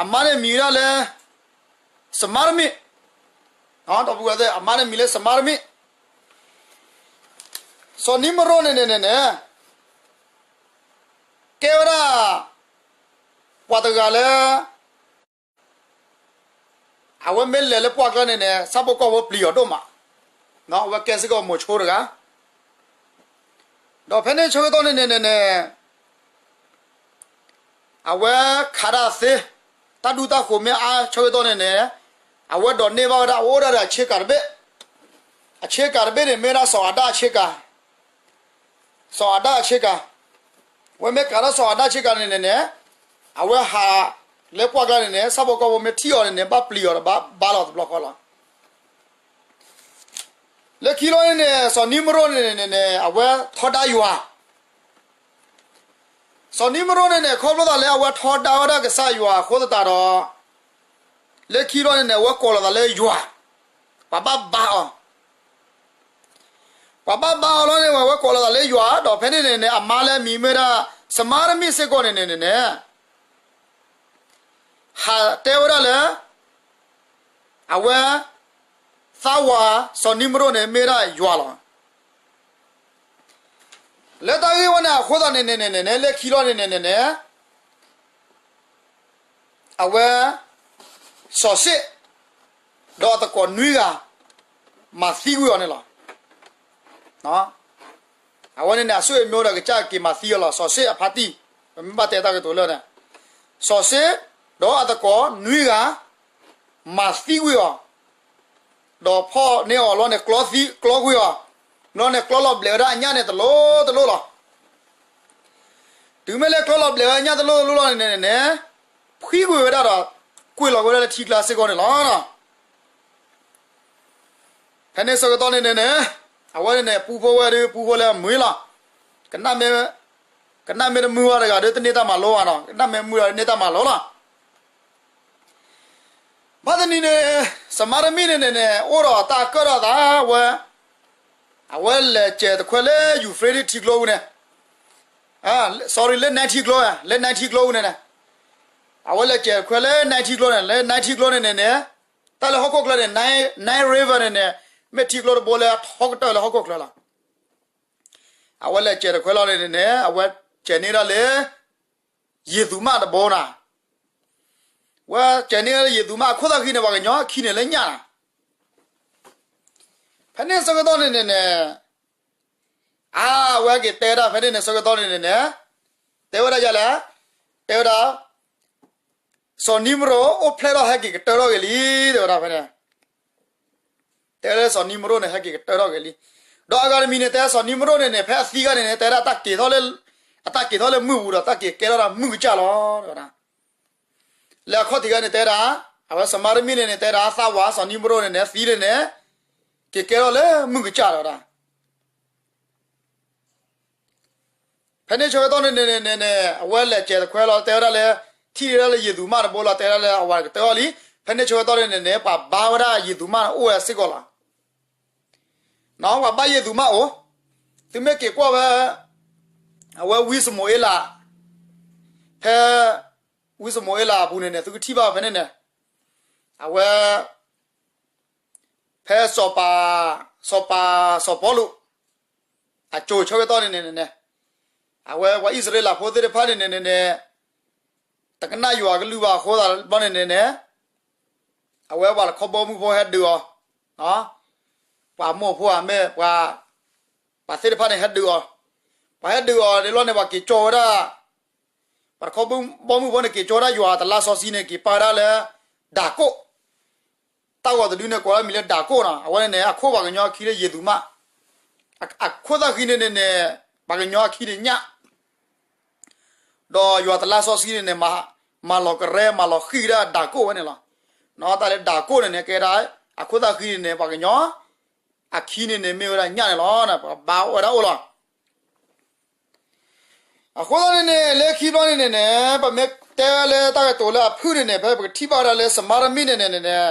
အမါန့ၣ်မံၤဝဲဒၣ်လၢ စမါရမံၣ်, ဒီပုၢ်ဝဲၢ်သ့ၣ် အမါန့ၣ်မံၤလၢစမါရမံၣ်, စီၤနံမရိၣ်န့ၣ်န့ၣ်န့ၣ်န့ၣ် ကဲဝဲဒၣ် ပှၤတဂၤလၢ အဝဲမ့ၢ်လဲၤလၢပှၢ်ကျါန့ၣ်န့ၣ် ဆၣ်ဖိကီၢ်ဖိပျံၤအီၤဒိၣ်မး, အဝဲကဲစ့ၢ်ကီးမိၤဆိတဂၤ, ဒီးဖဲန့ၣ်ဆၢကတီၢ်န့ၣ်န့ၣ်န့ၣ်န့ၣ် အဝဲခးတၢ်သ့, တၢ်ဒူတၢ်ဃိၤမ့ၢ်အါဆၢကတီၢ်န့ၣ်န့ၣ် အဝဲဒိးန့ၢ်ဘၣ်ဝဲဒၣ် အဝဲအိၣ်ဒၣ်ဒီးအဆ့ကၤတဘ့ၣ်, အဆ့ကၤတဘ့ၣ်န့ၣ် မ့ၢ်ဝဲဒၣ်စီၤအၤဒၣ်အဆ့ကၤ, စီၤအၤဒၣ်အဆ့ကၤ, အဝဲမ့ၢ်ကၤထီၣ်စီၤအၤဒၣ်ဆ့ကၤန့ၣ်န့ၣ်န့ၣ် အဝဲဟးလၢပှၢ်ကျါန့ၣ်န့ၣ် ဆၣ်ဖိကီၢ်ဖိမ့ၢ်ထံၣ်အီၤန့ၣ်န့ၣ် ဘၣ်ပျံၤအီၤဒီးဘၣ်ဘါလီၤတဘျီဃီလီၤ. လၢခံလီၤန့ၣ်န့ၣ် စီၤနံမရိၣ်န့ၣ်န့ၣ်န့ၣ် အဝဲထီဒါယွၤ, စီၤနံမရိၣ်န့ၣ်န့ၣ် ခီဖျိသးလၢအဝဲထီဒါဝဲဒၣ်ကစၢ်ယွၤအဃိသတးဒီး လၢခံဘျီန့ၣ်န့ၣ် အဝဲကိးလီၤသးလၢယွၤ, ပှၤဘၣ်ဘါအီၤ, ပှၤဘၣ်ဘါအီၤလီၤန့ၣ် အဝဲကိးလီၤသးလၢယွၤ, ဒီးဖဲန့ၣ်န့ၣ်န့ၣ် အမါလၢအမံၤမ့ၢ်ဒၣ် စမါရမံၣ်စ့ၢ်ကီးန့ၣ်န့ၣ်န့ၣ် ဟးတဲဝဲဒၣ်လၢ အဝဲ သးဝးစီၤနံမရိၣ်န့ၣ် မ့ၢ်ဝဲဒၣ်ယွၤလီၤ. လၢတၢ်ဂ့ၢ်ဝဲန့ၣ်အဃိသတးန့ၣ်န့ၣ်န့ၣ်န့ၣ် လၢခံလီၤန့ၣ်န့ၣ်န့ၣ်န့ၣ် အဝဲ စီၤၡ့ၣ် ဒီးအသကိးနွံဂၤ မၤသံကွံာ်အီၤန့ၣ်လီၤ. အဝဲန့ၣ်န့ၣ် အစိၣ်အမၠိဒီးကစၢ်က့ၤမၤသံအီၤလီၤ. စီၤၡ့ၣ်အဖါတံၢ် ပမ့ၢ်ဘၣ်တဲတၢ်ကတိၤလၢန့ၣ် စီၤၡ့ၣ် ဒီးအသကိးနွံဂၤ မၤသံကွံာ်အီၤ ဒီးဖီၣ်န့ၢ်အီၤလီၤန့ၣ် ကျီသံ ကျီကွံာ်အီၤ, လီၤန့ၣ် ကျီလီၤဘျဲးဝဲဒၣ်အညၣ်န့ၣ်တလိၣ်တလိၣ်လီၤ. တုၤမ့ၢ်လၢကျီလီၤဘျဲးဝဲအညၣ်တလိၣ်တလိၣ်လီၤန့ၣ်န့ၣ်န့ၣ် ဖှံကွံာ်ဝဲဒၣ်ဒီး ကွံာ်လီၤဝဲဒၣ်လၢထံကျါစ့ၢ်ကီးန့ၣ်လီၤ. ဖဲန့ၣ်ဆၢကတီၢ်န့ၣ်န့ၣ်န့ၣ် အဝဲန့ၣ်န့ၣ် ပူဖိဝဲဒၣ် ပူဖိလၢအမုာ်လီၤ. ကနၣ်မ့ၢ် ကနၣ်မ့ၢ်တမုာ်ဝဲတဂၤဒီး တန့ၢ်တၢ်မၤလိဘၣ်နီၤ, ကနၣ်မ့ၢ်မုာ်ဒီးန့ၢ်တၢ်မၤလိလီၤ. ဘၣ်တနံၤန့ၣ် စမါရမံၣ်န့ၣ်န့ၣ်န့ၣ် အိၣ်ဒီးတၢ်ကၢၣ်ထီၣ်သးဝဲ, အဝဲလဲၤစဲးတခွဲလၢ ယူၤဖရ့တံၣ်ထံကျိပူၤန့ၣ်, sorry လၢ Nile ထံကျိ, လၢ Nile ထံကျိပူၤန့ၣ်န့ၣ်, အဝဲလဲၤစဲးတခွဲလၢ Nile ထံကျိန့ၣ်, လၢ Nile ထံကျိန့ၣ်န့ၣ်န့ၣ်, တၢ်လၢဟီၣ်ခိၣ်ချၢန့ၣ် Nile, Nile River န့ၣ်န့ၣ် မ့ၢ်ထံကျိတဘိလၢအထီကတၢၢ်လၢဟီၣ်ခိၣ်ချၢလီၤ. အဝဲလဲၤစဲးတခွဲလီၤန့ၣ်န့ၣ် အဝဲစဲးန့ၢ်ဒၣ်လၢ ယံာ်သူးမၣ်တဘိနီၤ, ဝဲစဲးန့ၢ်ဒၣ်လၢယံာ်သူးမၣ်အခိၣ်သၣ်ဃံန့ၣ် ပှၤကညီအခံန့ၣ်လၢညၣ်နီၤ. ဖဲန့ၣ်ဆၢကတီၢ်န့ၣ်န့ၣ်န့ၣ်, အါ, အဝဲဟဲက့ၤတဲဝဲဒၣ်ဖဲန့ၣ်န့ၣ် ဆၢကတီၢ်န့ၣ်န့ၣ်န့ၣ်, တဲဝဲဒၣ်ယၤလဲၣ်, တဲဝဲဒၣ် စီၤနံမရိၣ် အိၣ်ဖျဲၣ်ထီၣ်ဟဲက့ၤကတၢၢ်ထီၣ်က့ၤလံ, တဲဝဲဒၣ်ဖဲန့ၣ်, တဲလၢစီၤနံမရိၣ်န့ၣ် ဟဲက့ၤကတၢၢ်ထီၣ်က့ၤလံ. ဒီးအဂၤတမံၤန့ၣ် တဲစီၤနံမရိၣ်န့ၣ်န့ၣ် ဖဲအသံဂၤန့ၣ်န့ၣ် တဲဒၣ်တၢ်က့ၤထီၣ်လၢ, အတၢ်က့ၤထီၣ်လၢမုၢ်ပူၤဒီး တၢ်က့ၤကဲထီၣ်ဒၣ်မုၢ်ကစၢ်လီၤ, တဲဝဲဒၣ်. လၢအခီၣ်ထံးဂၤန့ၣ် တဲဒၣ်, အဝဲစမါရမံၣ်န့ၣ်န့ၣ် တဲဒၣ် သးဝးစီၤနံမရိၣ်န့ၣ်န့ၣ် သံန့ၣ်န့ၣ် က့ၤကဲထီၣ်လၢမုၢ်ကစၢ်လီၤ, တဲဝဲဒၣ်. ဖဲန့ၣ်ဆၢကတီၢ်န့ၣ်န့ၣ်န့ၣ်န့ၣ် အဝဲလဲၤစဲးတခွဲလီၤ တဲဝဲဒၣ်လၢ ထံၣ်ဒၣ်လၢယံာ်သူးမၣ်တဘိလီၤ တဲဝဲဒၣ်လၢအဝၤကတၢၢ်အီၤလံ. ဖဲန့ၣ်ဆၢကတီၢ်န့ၣ်န့ၣ်န့ၣ် ပှၤဘါဝဲဒၣ်ယံာ်သူးမၣ်န့ၣ်အိၣ်ဝဲစ့ၢ်ကီးလီၤ. ပှၤဘါယံာ်သူးမၣ်အိၣ်, သုမ့ၢ်က့ၤကွၢ်ဝဲ အဝဲဝံစမူၤအ့လး ဖဲ ဝံစမူၤအ့လးအပူၤန့ၣ်န့ၣ် သုကထံၣ်ဘၣ်ဖဲန့ၣ်န့ၣ်, အဝဲ ဖဲစီၤပၤ, စီၤပၤ, စီၤပီလူး အစိၤဆၢကတီၢ်န့ၣ်န့ၣ်န့ၣ်, အဝဲပှၤအံၣ်စရ့လးဖိသ့ၣ်တဖၣ်န့ၣ်န့ၣ်န့ၣ်န့ၣ်, တကနၣ်ယွၤကလုၢ်ဘၣ်အဃိသတးဘျီန့ၣ်န့ၣ်န့ၣ်, အဝဲပှၤတခီဘီမုၢ်ဖိဟဲဒုးအီၤ, ပှၤမိၢ်ဖိဧါမ့ၢ် ပှၤသ့ၣ်တဖၣ်န့ၣ်ဟဲဒုးအီၤ, ပှၤဟဲဒုးအီၤဒ်လီၤန့ၣ် ပှၤက့ၤကၠီဝဲဒၣ်, ပှၤတခီဘီမုၢ်ဖိန့ၣ် က့ၤကၠီဝဲဒၣ်ယွၤတလါစီဆှံန့ၣ် က့ၤပာ်ဝဲဒၣ်လၢ ဒၤကိၣ် တၢ်ဂီၤတဒုန့ၣ် ကိးဒၣ်မံၤလၢဒၤကိၣ်နီၤ, အဝဲန့ၣ်န့ၣ် အခိၣ်ပှၤကညီအခံလၢယံာ်သူးမး, အခိၣ်သၣ်ဃံန့ၣ်န့ၣ်န့ၣ် ပှၤကညီအခံန့ၣ်ညၣ်, ဒီးယွၤတလါစီဆှံန့ၣ်န့ၣ် မၤလီၤကရဲ မၤလီၤဃံၤဒၣ်ဒၤကိၣ်ဝဲန့ၣ်လီၤ. တၢ်လၢဒၤကိၣ်န့ၣ်န့ၣ် ကဲဒၣ် အခိၣ်သၣ်ဃံန့ၣ်န့ၣ် ပှၤကညီအခံန့ၣ်န့ၣ် မ့ၢ်ဝဲဒၣ်ညၣ်န့ၣ်လီၤ, ပှၤဘါဝဲဒၣ်အိၣ်လီၤ. အဃိသတးန့ၣ်န့ၣ် လၢခံဘျီန့ၣ်န့ၣ်န့ၣ် ပမ့ၢ်တဲလၢတၢ်ကတိၤလၢအဖုၣ်န့ၣ်န့ၣ် ဖဲပကထံၣ်ဘၣ်ဝဲဒၣ်လၢ စမါရမံၣ်န့ၣ်န့ၣ်န့ၣ်န့ၣ်,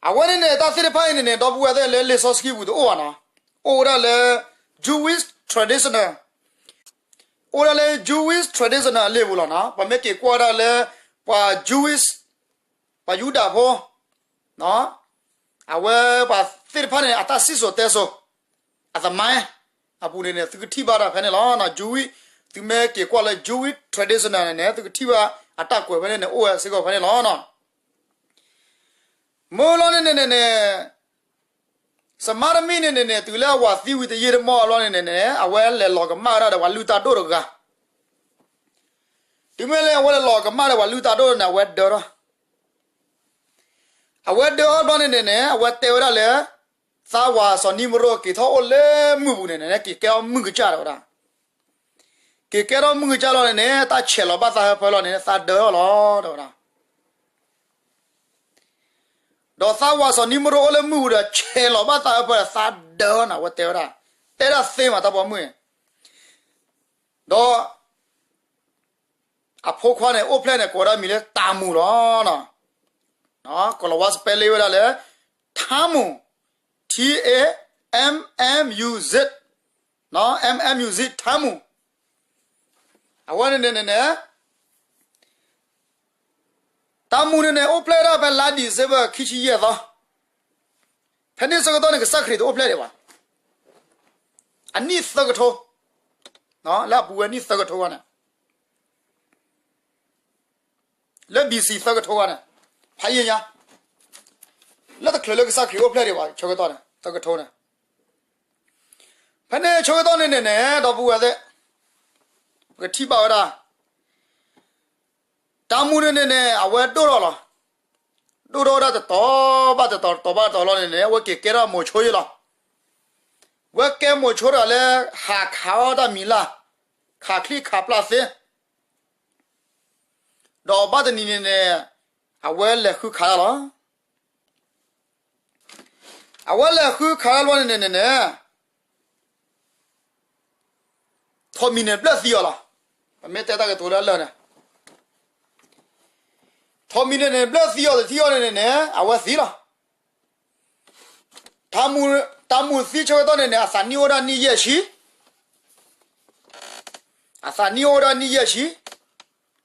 အဝဲန့ၣ်န့ၣ် တၢ်သ့ၣ်တဖၣ်အံၤန့ၣ်န့ၣ် ဒီပုၢ်ဝဲၢ်သ့ၣ်လၢလံာ်စီဆှံပူၤတအိၣ်ဘၣ်နီၤ, အိၣ်ဝဲဒၣ်လၢ Jewish traditional, အိၣ်ဝဲဒၣ်လၢ Jewish traditional အလံာ်ပူၤလီၤနီၤ, ပမ့ၢ်က့ၤကွၢ်ဝဲဒၣ်လၢ ပှၤ Jewish, ပှၤယူဒၤဖိ အဝဲပှၤသ့ၣ်တဖၣ်န့ၣ် အတၢ်စံၣ်စိၤတဲစိၤ အသမိုင်း အပူၤန့ၣ်န့ၣ် သုကထံၣ်ဘၣ်တၢ်ဖဲန့ၣ်လီၤ. Jewish, သုမ့ၢ်က့ၤကွၢ်လၢ Jewish traditional န့ၣ်န့ၣ် သုကထံၣ်ဘၣ်အတၢ်ကွဲးဖဲန့ၣ်န့ၣ် အိၣ်ဝဲစ့ၢ်ကီးဖဲန့ၣ်လီၤ. မ့ၢ်လီၤန့ၣ်န့ၣ်န့ၣ်န့ၣ် စမါရမံၣ်န့ၣ်န့ၣ်န့ၣ် တုၤလၢအဝၤသံဝံၤတယံာ်တမီၢ်အလီၢ်န့ၣ်န့ၣ်န့ၣ် အဝဲလဲၤလီၤကမၣ်ဝဲဒၣ်ဒီးပှၤလုၢ်တၢ်ဒိၣ်တဂၤ, တုၤမ့ၢ်လၢအဝဲလဲၤလီၤကမၣ်ဒီးပှၤလုၢ်တၢ်ဒိၣ်န့ၣ် အဝဲဒၢထီၣ် အဝဲဒၢထီၣ်ဘျီန့ၣ်န့ၣ်န့ၣ် အဝဲတဲဝဲဒၣ်လၢ သးဝးစီၤနံမရိၣ်က့ၤထီၣ်အိၣ်လၢမုၢ်ပူၤန့ၣ်န့ၣ် က့ၤကဲထီၣ်မုၢ်ကစၢ်တဲဝဲဒၣ်, က့ၤကဲထီၣ်မုၢ်ကစၢ်လီၤန့ၣ်န့ၣ် တၢ်ဆဲးလီၤဘၣ်သးဟၢဖၢလီၤန့ၣ် သးဒၢထီၣ်လီၤ တဲဝဲဒၣ်. ဒီးသးဝးစီၤနံမရိၣ်အိၣ်လၢမုၢ်ပူၤဒီး ဆဲးလီၤဘၣ်သးဟၢဖၢဒီး သးဒၢန့ၣ် အဝဲတဲဝဲဒၣ်, တဲဒၣ်သ့မးတၢ်ပိာ်မုၣ်န့ၣ်, ဒီး အဖိခွါန့ၣ် အိၣ်ဖျဲၣ်န့ၣ် ကိးဒၣ်မံၤလၢတၤမူးလီၤ. ကိၤလၤဝါ spelling ဝဲဒၣ်လၢ Tamu, T A M M U Z, M M U Z, Tamu. အဝဲန့ၣ်န့ၣ်န့ၣ်န့ၣ် တၢ်မူန့ၣ်န့ၣ် အိၣ်ဖျဲၣ်ဒၣ်ဖဲလါ December ခံဆံယဲၢ်သီ, ဖဲန့ၣ်ဆၢကတီၢ်န့ၣ် ကစၢ်ခရံာ်တအိၣ်ဖျဲၣ်ဒံးဘၣ်, အနံၣ်သၢကထိ, လၢအပူၤဝဲနံၣ်သၢကထိဂီၢ်န့ၣ် လၢ B C သၢကထိဂီၢ်န့ၣ်, ဖးယံာ်ညါ, လၢတချုးလၢကစၢ်ခရံာ်အိၣ်ဖျဲၣ်ဒံးဘၣ် ဆၢကတီၢ်န့ၣ် သၢကထိန့ၣ်, ဖဲန့ၣ်ဆၢကတီၢ်န့ၣ်န့ၣ်န့ၣ် ဒီပုၢ်ဝဲၢ်သ့ၣ်, ပကထံၣ်ဘၣ်ဝဲဒၣ် တၢ်မူန့ၣ်န့ၣ်န့ၣ် အဝဲဒိၣ်ထီၣ်လီၤ. ဒိၣ်ထီၣ်ဝဲဒၣ်တတီၤဘၣ်တတီၤ တတီၤဘၣ်တတီၤလီၤန့ၣ်န့ၣ် အဝဲက့ၤကဲထီၣ်မိၤဆိယ့ၢ်လီၤ. ဝဲကဲမိၤဆိတဂၤလၢ ဟးခးအီၣ်တၢ်မံၤလၢ်, ခးချံခးပျၢ်သ့, ဒီးဘၣ်တနံၤန့ၣ်န့ၣ် အဝဲလဲၤဃုခးတၢ်လီၤ. အဝဲလဲၤဃုခးတၢ်လီၤန့ၣ်န့ၣ်န့ၣ် ထိးမံၤန့ၣ်ဘျၢၣ်သံအီၤလီၤ. ပမ့ၢ်တဲတၢ်ကတိၤလၢအလၢာ်န့ၣ်, ထိးမံၤန့ၣ်န့ၣ် ဘျၢၣ်သံအီၤတထံၣ်အီၤန့ၣ်န့ၣ်န့ၣ် အဝဲသံလီၤ. တၢ်မူသံဆၢကတီၢ်န့ၣ်န့ၣ် အသးနံၣ်အိၣ်ဒၣ်နံၣ်ယဲၢ်ဆံ, အသးနံၣ်အိၣ်ဒၣ်နံၣ်ယဲၢ်ဆံ,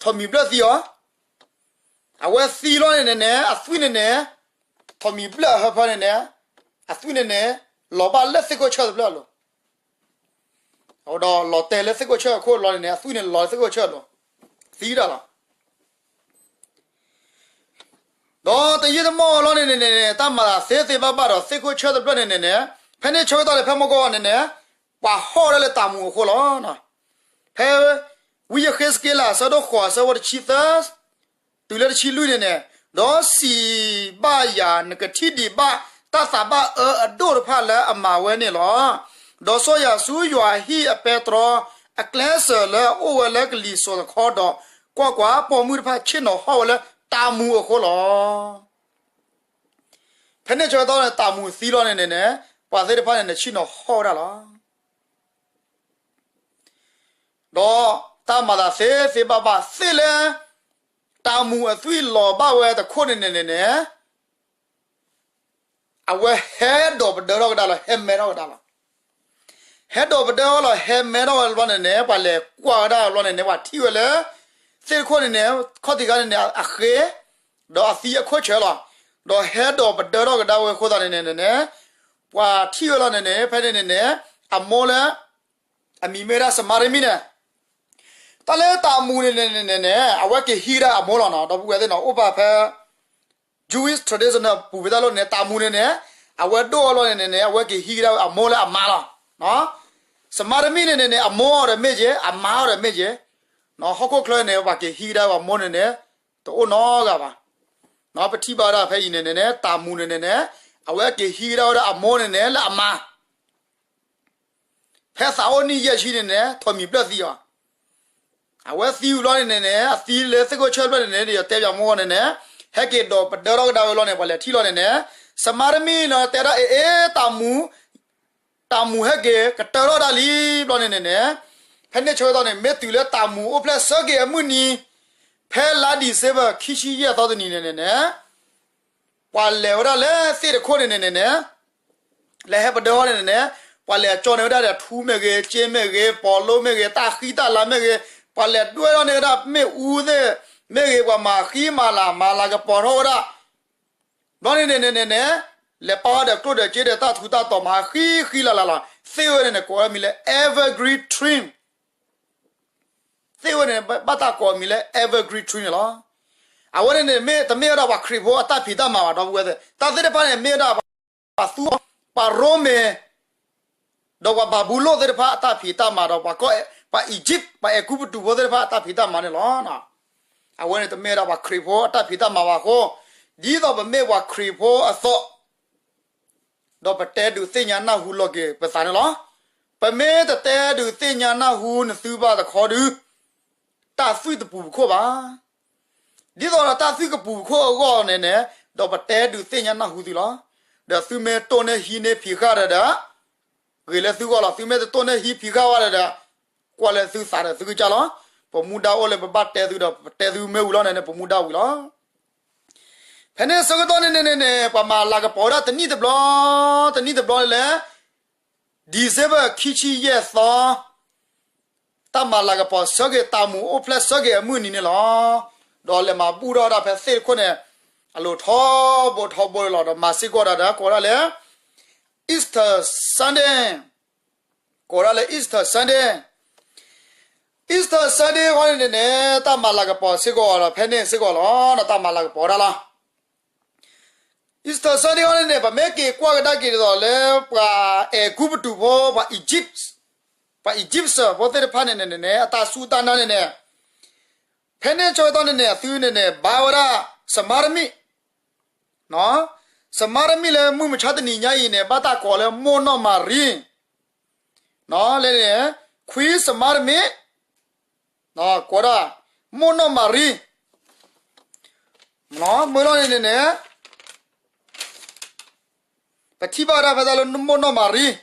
ထိးမံၤဘျၢၣ်သံအီၤ, အဝဲသံလီၤန့ၣ်န့ၣ်န့ၣ် အသွံၣ်န့ၣ်န့ၣ်, ထိးမံၤဘျၢၣ်အဟၢဖၢန့ၣ်န့ၣ်, အသွံၣ်န့ၣ်န့ၣ် လီၤဘၣ်လၢသ့ၣ်ခိၣ်ဆၢၣ်တဖျၢၣ်အလိၤ, ဒီးလီၤတဲာ်လၢသ့ၣ်ခိၣ်ဆၢၣ်အခိၣ်လီၤန့ၣ်န့ၣ် အသွံၣ်န့ၣ်လီၤလၢသ့ၣ်ခိၣ်ဆၢၣ်အလိၤ, သံဒၣ်လီၤ. ဒီးတယံာ်တမီၢ်လီၤန့ၣ်န့ၣ်န့ၣ် တၢ်မၤသးသ့သ့ဘၣ်ဘၣ်ဒီးသ့ၣ်ခိၣ်ဆၢၣ်တဖျၢၣ်န့ၣ်န့ၣ်န့ၣ်, ဖဲန့ၣ်ဆၢကတီၢ်န့ၣ် ဖဲမုၢ်ဂီၤန့ၣ်န့ၣ် ပှၤဟီၣ်ဝဲဒၣ်လၢတၢ်မူအဃိလီၤ. ဖဲ ဝံယဃ့းစက့လး အဆၢဒိၣ်ဃိး အဆၢဖိတဆံသၢ တုၤလၢတဆံလွံၢ်န့ၣ်န့ၣ်, ဒီးစံးဘၣ်ယၤ, နကထံၣ်ဒံးဘၣ်တၢ်သးဘၣ်အၢအဒိၣ်တဖၣ်လၢအမၤဝဲန့ၣ်လီၤ. ဒီးစီၤယၤစူယွၤဟံၣ်အပဲတြီ အကျဲစၢၤလၢအအိၣ်ဝဲလၢကလံၤစိးတခီဒီး, ကွၢ်ကွၢ်, ပိာ်မုၣ်တဖၣ်ဆ့ၣ်နီၤဟီၣ်ဝဲလၢတၢ်မူအဃိလီၤ. ဖဲန့ၣ်ဆၢကတီၢ်န့ၣ် တၢ်မူသံလီၤန့ၣ်န့ၣ်န့ၣ်, ပှၤသ့ၣ်တဖၣ်န့ၣ်န့ၣ် ဆ့ၣ်နီၤဟီၣ်ဝဲဒၣ်လီၤ. ဒီးတၢ်မၤသးသ့သ့ဘၣ်ဘၣ်သ့ၣ်လၢ တၢ်မူအသွံၣ်လီၤဘၣ်ဝဲတခိၣ်န့ၣ်န့ၣ်န့ၣ်န့ၣ်, အဝဲဟဲဒိးပဒၢထီၣ်ကဒါလီၤ, ဟဲမဲထီၣ်ကဒါလီၤ. ဟဲဒိးပဒၢထီၣ်လီၤ, ဟဲမဲထီၣ်ဝဲတဘျီန့ၣ်န့ၣ်, ပှၤလဲၤကွၢ်ဝဲဒၣ်တဘျီန့ၣ်န့ၣ် ပှၤထံၣ်ဝဲလၢ သ့ၣ်တခိၣ်န့ၣ်န့ၣ် ခီၣ်ထံးခါန့ၣ်န့ၣ် အဃ့, ဒီးအသံအခိၣ်ဆၢလီၤ. ဒီးဟဲဒိးပဒၢထီၣ်ကဒါဝဲအဃိသတးန့ၣ်န့ၣ်န့ၣ်, ပှၤထံၣ်ဝဲလီၤန့ၣ်န့ၣ် ဖဲန့ၣ်န့ၣ်န့ၣ်, အမိၢ်လၢ အမံၤမ့ၢ်ဝဲဒၣ် စမါရမံန့ၣ်, တၢ်လၢတၢ်မူန့ၣ်န့ၣ်န့ၣ်န့ၣ် အဝဲက့ၤဟံးကဒါအမိၢ်လီၤနီၤ, ဒီပုၢ်ဝဲၢ်သ့ၣ်နီၤ, အိၣ်ဘၣ်ဖဲ Jewish traditional ပူၤဖဲတၢ်လီၢ်န့ၣ် တၢ်မူန့ၣ်န့ၣ်, အဝဲဒိၣ်အလီၢ်န့ၣ်န့ၣ်န့ၣ် အဝဲက့ၤဟံးကဒါအမိၢ်လၢအမါလီၤ. စမါရမံန့ၣ်န့ၣ်န့ၣ် အမိၢ်အီၤဒီးမ့ၢ်က့ၤ, အမါအီၤဒီးမ့ၢ်က့ၤ, ဟီၣ်ခိၣ်ချၢန့ၣ် ပှၤက့ၤဟံးကဒါအမိၢ်န့ၣ်န့ၣ် တအိၣ်နီတဂၤဘၣ်. ပထံၣ်ဘၣ်ဝဲဒၣ်ဖဲအံၤန့ၣ်န့ၣ်န့ၣ် တၢ်မူန့ၣ်န့ၣ်န့ၣ် အဝဲက့ၤဟံးကဒါဝဲဒၣ်အမိၢ်န့ၣ်န့ၣ် လၢအမါ ဖဲသးအိၣ်နံၣ်ယဲၢ်ဆံန့ၣ်န့ၣ် ထိးမံၤဘျၢၣ်သံအီၤ, အဝဲသံဝံၤလီၤန့ၣ်န့ၣ်န့ၣ် အသံလၢသ့ၣ်ခိၣ်ဆၢၣ်တဖျၢၣ်န့ၣ်န့ၣ် ဒ်ယတဲပၠးမိၢ်ဂီၢ်န့ၣ်န့ၣ်, ဟဲက့ၤဒိးပဒၢထီၣ်ကဒါဝဲလီၤန့ၣ် ပှၤလဲၤထံၣ်လီၤန့ၣ်န့ၣ်, စမါရမံန့ၣ်တဲဒၣ်အ့ၣ်အ့ၣ် တၢ်မူ, တၢ်မူဟဲက့ၤကတၢၢ်ထီၣ်ဒၣ်လံဘျီန့ၣ်န့ၣ်န့ၣ်, ဖဲန့ၣ်ဆၢကတီၢ်န့ၣ် မ့ၢ်တုၤလၢတၢ်မူအိၣ်ဖျဲၣ်ဆၢက့ၤအမုၢ်နံၤ, ဖဲလါ December ခံဆံယဲၢ်သီတနံၤန့ၣ်န့ၣ်န့ၣ် ပှၤလဲၤဝဲဒၣ်လၢသ့ၣ်တခိၣ်န့ၣ်န့ၣ်န့ၣ်န့ၣ်, လဲၤဟဲပဒၢထီၣ်န့ၣ်န့ၣ်န့ၣ်, ပှၤလဲၤကၠီန့ၢ်ဝဲဒၣ်ဒီးထူမ့ၢ်ဂ့ၤ, စ့မ့ၢ်ဂ့ၤ, ပီးလိမ့ၢ်ဂ့ၤ, တၢ်ဃံတၢ်လၤမ့ၢ်ဂ့ၤ, ပှၤလဲၤဒွဲၣ်ထီၣ်န့ၢ်ဝဲဒၣ်မ့ၣ်အူသ့ၣ်မ့ၢ်ဂ့ၤ, ပှၤမၤဃံမၤလၤ မၤလၤကပီၤထီၣ်ဝဲဒၣ် ဘျီန့ၣ်န့ၣ်န့ၣ်န့ၣ်, လဲၤပာ်ဝဲဒီးကျိၣ်ဒီးစ့ဒီးတၢ်ထူးတၢ်တီၤမၤဃံဃံလၤလၤလီၤ. သ့ၣ်ဝဲန့ၣ်န့ၣ် ကိးဝဲမံၤလၢ evergreen tree, သ့ၣ်ဝဲန့ၣ် ဘၣ်တၢ်ကိးမံၤလၢ evergreen tree န့ၣ်လီၤ. အဝဲန့ၣ်န့ၣ် မ့ၢ်တမ့ၢ်ဝဲဒၣ်ပှၤခရံာ်ဖိအတၢ်ဖံးတၢ်မၤဘၣ် ဒီပုၢ်ဝဲၢ်သ့ၣ်, တၢ်သ့ၣ်တဖၣ်န့ၣ် မ့ၢ်ဝဲဒၣ်ပှၤသူ, ပှၤရိမ့ၤ ဒီးပှၤဘၤဘူလိၣ်သ့ၣ်တဖၣ်အတၢ်ဖံးတၢ်မၤဒီး ပှၤကီၢ်, ပှၤအံၤကၠံး, ပှၤအဲၤကူပတူးဖိသ့ၣ်တဖၣ်အတၢ်ဖံးတၢ်မၤန့ၣ်လီၤ. အဝဲန့ၣ်တမ့ၢ်ဝဲဒၣ်ပှၤခရံာ်ဖိအတၢ်ဖံးတၢ်မၤဘၣ်အဃိ, ဒ်သိးပမ့ၢ်ပှၤခရံာ်ဖိအသိး ဒီးပတဲဒုးသ့ၣ်ညါနၢ်ဟူလီၤက့ၤပသးန့ၣ်လီၤ. ပမ့ၢ်တတဲဒုးသ့ၣ်ညါနၢ်ဟူနသုဘၣ်တခီဒုး, တၢ်သွံၣ်တပူၤပခိၣ်ဘၣ်. ဒ်သိးဒီးတၢ်သွံၣ်ကပူၤပခိၣ်အဂီၢ်န့ၣ်န့ၣ်, ဒီးပတဲဒုးသ့ၣ်ညါနၢ်ဟူသုလီၤ. ဒီးသုမ့ၢ်တိၢ်န့ၢ်ဟံးန့ၢ်ဖံးဃာ်ဒီး, ဂ့ၤလၢသုဂီၢ်လီၤ. သုမ့ၢ်တတိၢ်န့ၢ်ဟံးဖံးဃာ်ဝဲဒီး, ကွၢ်လၢသုသးဒီးသုကစၢ်လီၤ. ပမူဒါအိၣ်လၢပဘၣ်တဲသုဒီး ပတဲသုမ့ၢ်ဝံၤလီၤန့ၣ်န့ၣ် ပမူဒါဝံၤလီၤ. ဖဲန့ၣ်ဆၢကတီၢ်န့ၣ်န့ၣ်န့ၣ်န့ၣ် ပှၤမၤလၤကပီၤဝဲဒၣ်တနံၣ်တဘျီ, တနံၣ်တဘျီလၢ December ခံဆံယဲၢ်သီ တၢ်မၤလၤကပီၤဆၢက့ၤတၢ်မူအိၣ်ဖျဲၣ်ဆၢက့ၤအမုၢ်နံၤန့ၣ်လီၤ. ဒီးလဲၤမၤဘူၣ်ထီၣ်ဝဲဒၣ်ဖဲသ့ၣ်တခိၣ်န့ၣ် အလိၤထီဘိထီဘိလီၤ. ဒီးမၤစ့ၢ်ကီးဒၣ်ဒီးကိးဒၣ်လၢ Easter Sunday, ကိးဒၣ်လၢ Easter Sunday, Easter Sunday ဃီန့ၣ်န့ၣ်န့ၣ် တၢ်မၤလၤကပီၤစ့ၢ်ကီးဒီးဖဲန့ၣ်စ့ၢ်ကီးလီၤ. တၢ်မၤလၤကပီၤဒၣ်လီၤ. Easter Sunday ဃီန့ၣ်န့ၣ် ပမ့ၢ်က့ၤကွၢ်ကဒါက့ၤဒ်သိးလၢ ပှၤအဲၤကူပတူးဖိ ပှၤ Egypt, ပှၤ Egyptian ဖိသ့ၣ်တဖၣ်န့ၣ်န့ၣ်န့ၣ် အတၢ်စူၢ်တၢ်နာ်န့ၣ်န့ၣ် ဖဲန့ၣ်ဆၢကတီၢ်န့ၣ်န့ၣ် အသုန့ၣ်န့ၣ် ဘါဝဲဒၣ် စမါရမံၣ်, စမါရမံၣ်လၢမုၢ်မဆါတနံၤညါအံၤန့ၣ် ဘၣ်တၢ်ကိးလၢမိၢ်နီၢ်မၤရံ, လၢန့ၣ် ခွံစမါရမံၣ်, ကိးဒၣ် မိၢ်နီၢ်မၤရံ, မ့ၢ်လီၤန့ၣ်န့ၣ်န့ၣ် ပထံၣ်ဘၣ်ဝဲဒၣ်ဖဲတၢ်လၢမိၢ်နီၢ်မၤရံ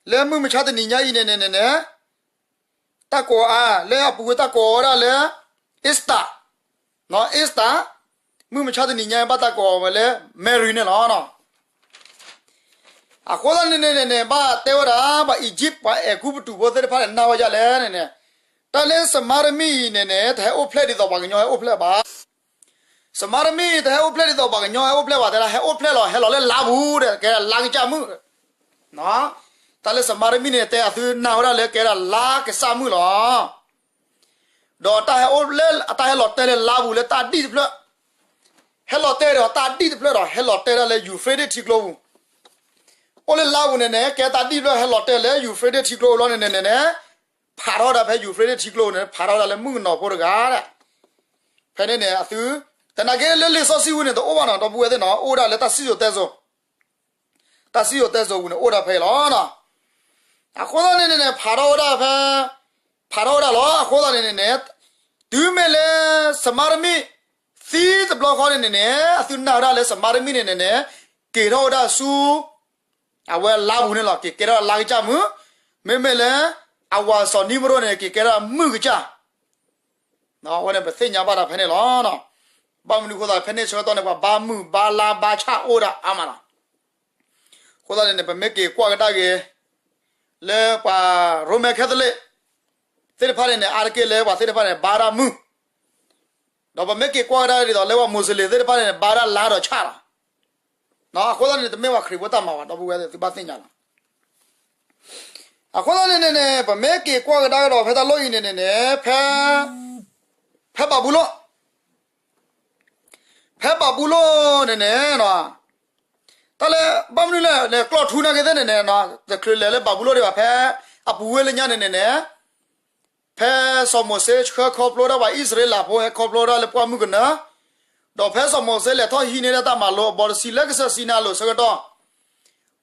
လၢမုၢ်မဆါတနံၤညါအံၤန့ၣ်န့ၣ်န့ၣ်န့ၣ် တၢ်ကိးအါလၢအပူၤဝဲတၢ်ကိးဝဲဒၣ်လၢ Easter, Easter, မုၢ်မဆါတနံၤညါဘၣ်တၢ်ကိးဝဲလၢ Mary န့ၣ်လီၤ. အဃိသတးန့ၣ်န့ၣ်န့ၣ် ဘၣ်တဲဝဲဒၣ် ပှၤ Egypt ပှၤအဲၤကူပတူးဖိသ့ၣ်တဖၣ်န့ၣ် နာ်ဝဲဒ်လဲၣ်န့ၣ်န့ၣ် တၢ်လၢစမါရမံၣ်အံၤန့ၣ်န့ၣ် တဟဲအိၣ်ဖျဲၣ်ဒ်သိးပှၤကညီဟဲအိၣ်ဖျဲၣ်ဘၣ်. စမါရမံၣ်တဟဲအိၣ်ဖျဲၣ်ဒ်သိးပှၤကညီဟဲအိၣ်ဖျဲၣ်ဘၣ် တဲဒၣ် ဟဲအိၣ်ဖျဲၣ်လီၤ ဟဲလီၤလၢလါပူၤဒီး ကဲဒၣ်လါကစၢ်မုၣ်, တၢ်လၢစမါရမံၣ်န့ၣ် တဲအသုနာ်ဝဲဒၣ်လၢကဲဒၣ်လါကစၢ်မုၣ်လီၤ. ဒီးတၢ်ဟဲအိၣ်လၢ အတၢ်ဟဲလီၤတဲာ်လၢလါပူၤလၢတၢ်ဒံၣ်တဖျၢၣ်, ဟဲလီၤတဲာ်ဒီးတၢ်ဒံၣ်တဖျၢၣ်ဒီး ဟဲလီၤတဲာ်ဒၣ်လၢ Euphrates ထံကျိပူၤ, အိၣ်လၢလါပူၤန့ၣ်န့ၣ် ကဲတၢ်ဒံၣ်တဖျၢၣ် ဟဲလီၤတဲာ်လၢ Euphrates ထံကျိပူၤလီၤန့ၣ်န့ၣ်န့ၣ် ဖးထီၣ်ဝဲဒၣ်ဖဲ Euphrates ထံကျိပူၤန့ၣ် ဖးထီၣ်ဝဲဒၣ်လၢမုၣ်ကနီၤဖိတဂၤဒၣ်, ဖဲန့ၣ်န့ၣ် အသု တနာ်က့လၢလံာ်စီဆှံပူၤန့ၣ် တအိၣ်ဘၣ်နီၤ ဒီပုၢ်ဝဲၢ်သ့ၣ်နီၤ အိၣ်ဝဲဒၣ်လၢတၢ်စံၣ်စိၤတဲစိၤ တၢ်စံၣ်စိၤတဲစိၤပူၤန့ၣ် အိၣ်ဝဲဒၣ်ဖဲအံၤလီၤ. အဃိသတးန့ၣ်န့ၣ်န့ၣ် ဖးထီၣ်ဝဲဒၣ်ဖဲ ဖးထီၣ်ဝဲဒၣ်လီၤ. အဃိသတးန့ၣ်န့ၣ်န့ၣ် တုၤမ့ၢ်လၢ စမါရမံၣ် သံတဘျီဃီန့ၣ်န့ၣ်န့ၣ် အသုနာ်ဝဲဒၣ်လၢစမါရမံၣ်န့ၣ်န့ၣ်န့ၣ် က့ၤထီၣ်ဝဲဒၣ်ဆူ အဝဲလါပူၤန့ၣ်လီၤ. က့ၤကဲထီၣ်လါကစၢ်မုၣ်, မ့မ့ၢ်လၢ အဝၤစီၤနံမရိၣ်န့ၣ် က့ၤကဲထီၣ်မုၣ်ကစၢ် အဝဲန့ၣ်ပသ့ၣ်ညါဘၣ်တၢ်ဖဲန့ၣ်လီၤ. ဘၣ်မနုၤအဃိသတး ဖဲန့ၣ်ဆၢကတီၢ်န့ၣ် ပှၤဘါမုၢ်ဘါလါဘါဆၣ်အိၣ်ဝဲဒၣ်အါမးလီၤ. အဃိသတးန့ၣ်န့ၣ် ပမ့ၢ်က့ၤကွၢ်ကဒါက့ၤ လၢပှၤ Roman Catholic သ့ၣ်တဖၣ်န့ၣ်န့ၣ် အါတက့ၢ်လၢပှၤသ့ၣ်တဖၣ်န့ၣ် ဘါဒၣ်မုၢ်, ဒီးပမ့ၢ်က့ၤကွၢ်ကဒါဒ်သိးလၢပှၤ Muslim သ့ၣ်တဖၣ်န့ၣ်န့ၣ် ဘါဒၣ်လါဒီးဆၣ်လီၤ. အဃိသတးန့ၣ် တမ့ၢ်ပှၤခရံာ်ဖိတၢ်မၤဘၣ် ဒီပုၢ်ဝဲၢ်သ့ၣ်သုဘၣ်သ့ၣ်ညါလီၤ. အဃိသတးန့ၣ်န့ၣ်န့ၣ် ပမ့ၢ်က့ၤကွၢ်ကဒါကဒီးဖဲတၢ်လီၢ်အံၤန့ၣ်န့ၣ်န့ၣ် ဖဲ ဖဲဘၤဘူလိၣ် ဖဲဘၤဘူလိၣ်န့ၣ်န့ၣ် တၢ်လၢ ဘၣ်မနုၤလဲၣ်န့ၣ် ကျီၢ်ထူနာ်က့ၤသ့ၣ်န့ၣ်န့ၣ် တချုးလဲၤလၢဘၤဘူလိၣ်ဒံးဘၣ် ဖဲအပူၤဝဲလၢညါန့ၣ်န့ၣ်န့ၣ် ဖဲစီၤမိၤၡ့ဆှၢခီဖျိဒၣ်ပှၤအံၣ်စရ့လးဖိ ဟဲခီဖျိဒၣ်လၢပှၢ်မုၢ်ကနၢ, ဒီးဖဲစီၤမိၤၡ့လဲၤထီၣ်ဟံးန့ၢ်ဒၣ်တၢ်မၤလိအဘီတဆံလၢကစၢၢ်စံနါအလိၤဆၢကတီၢ်,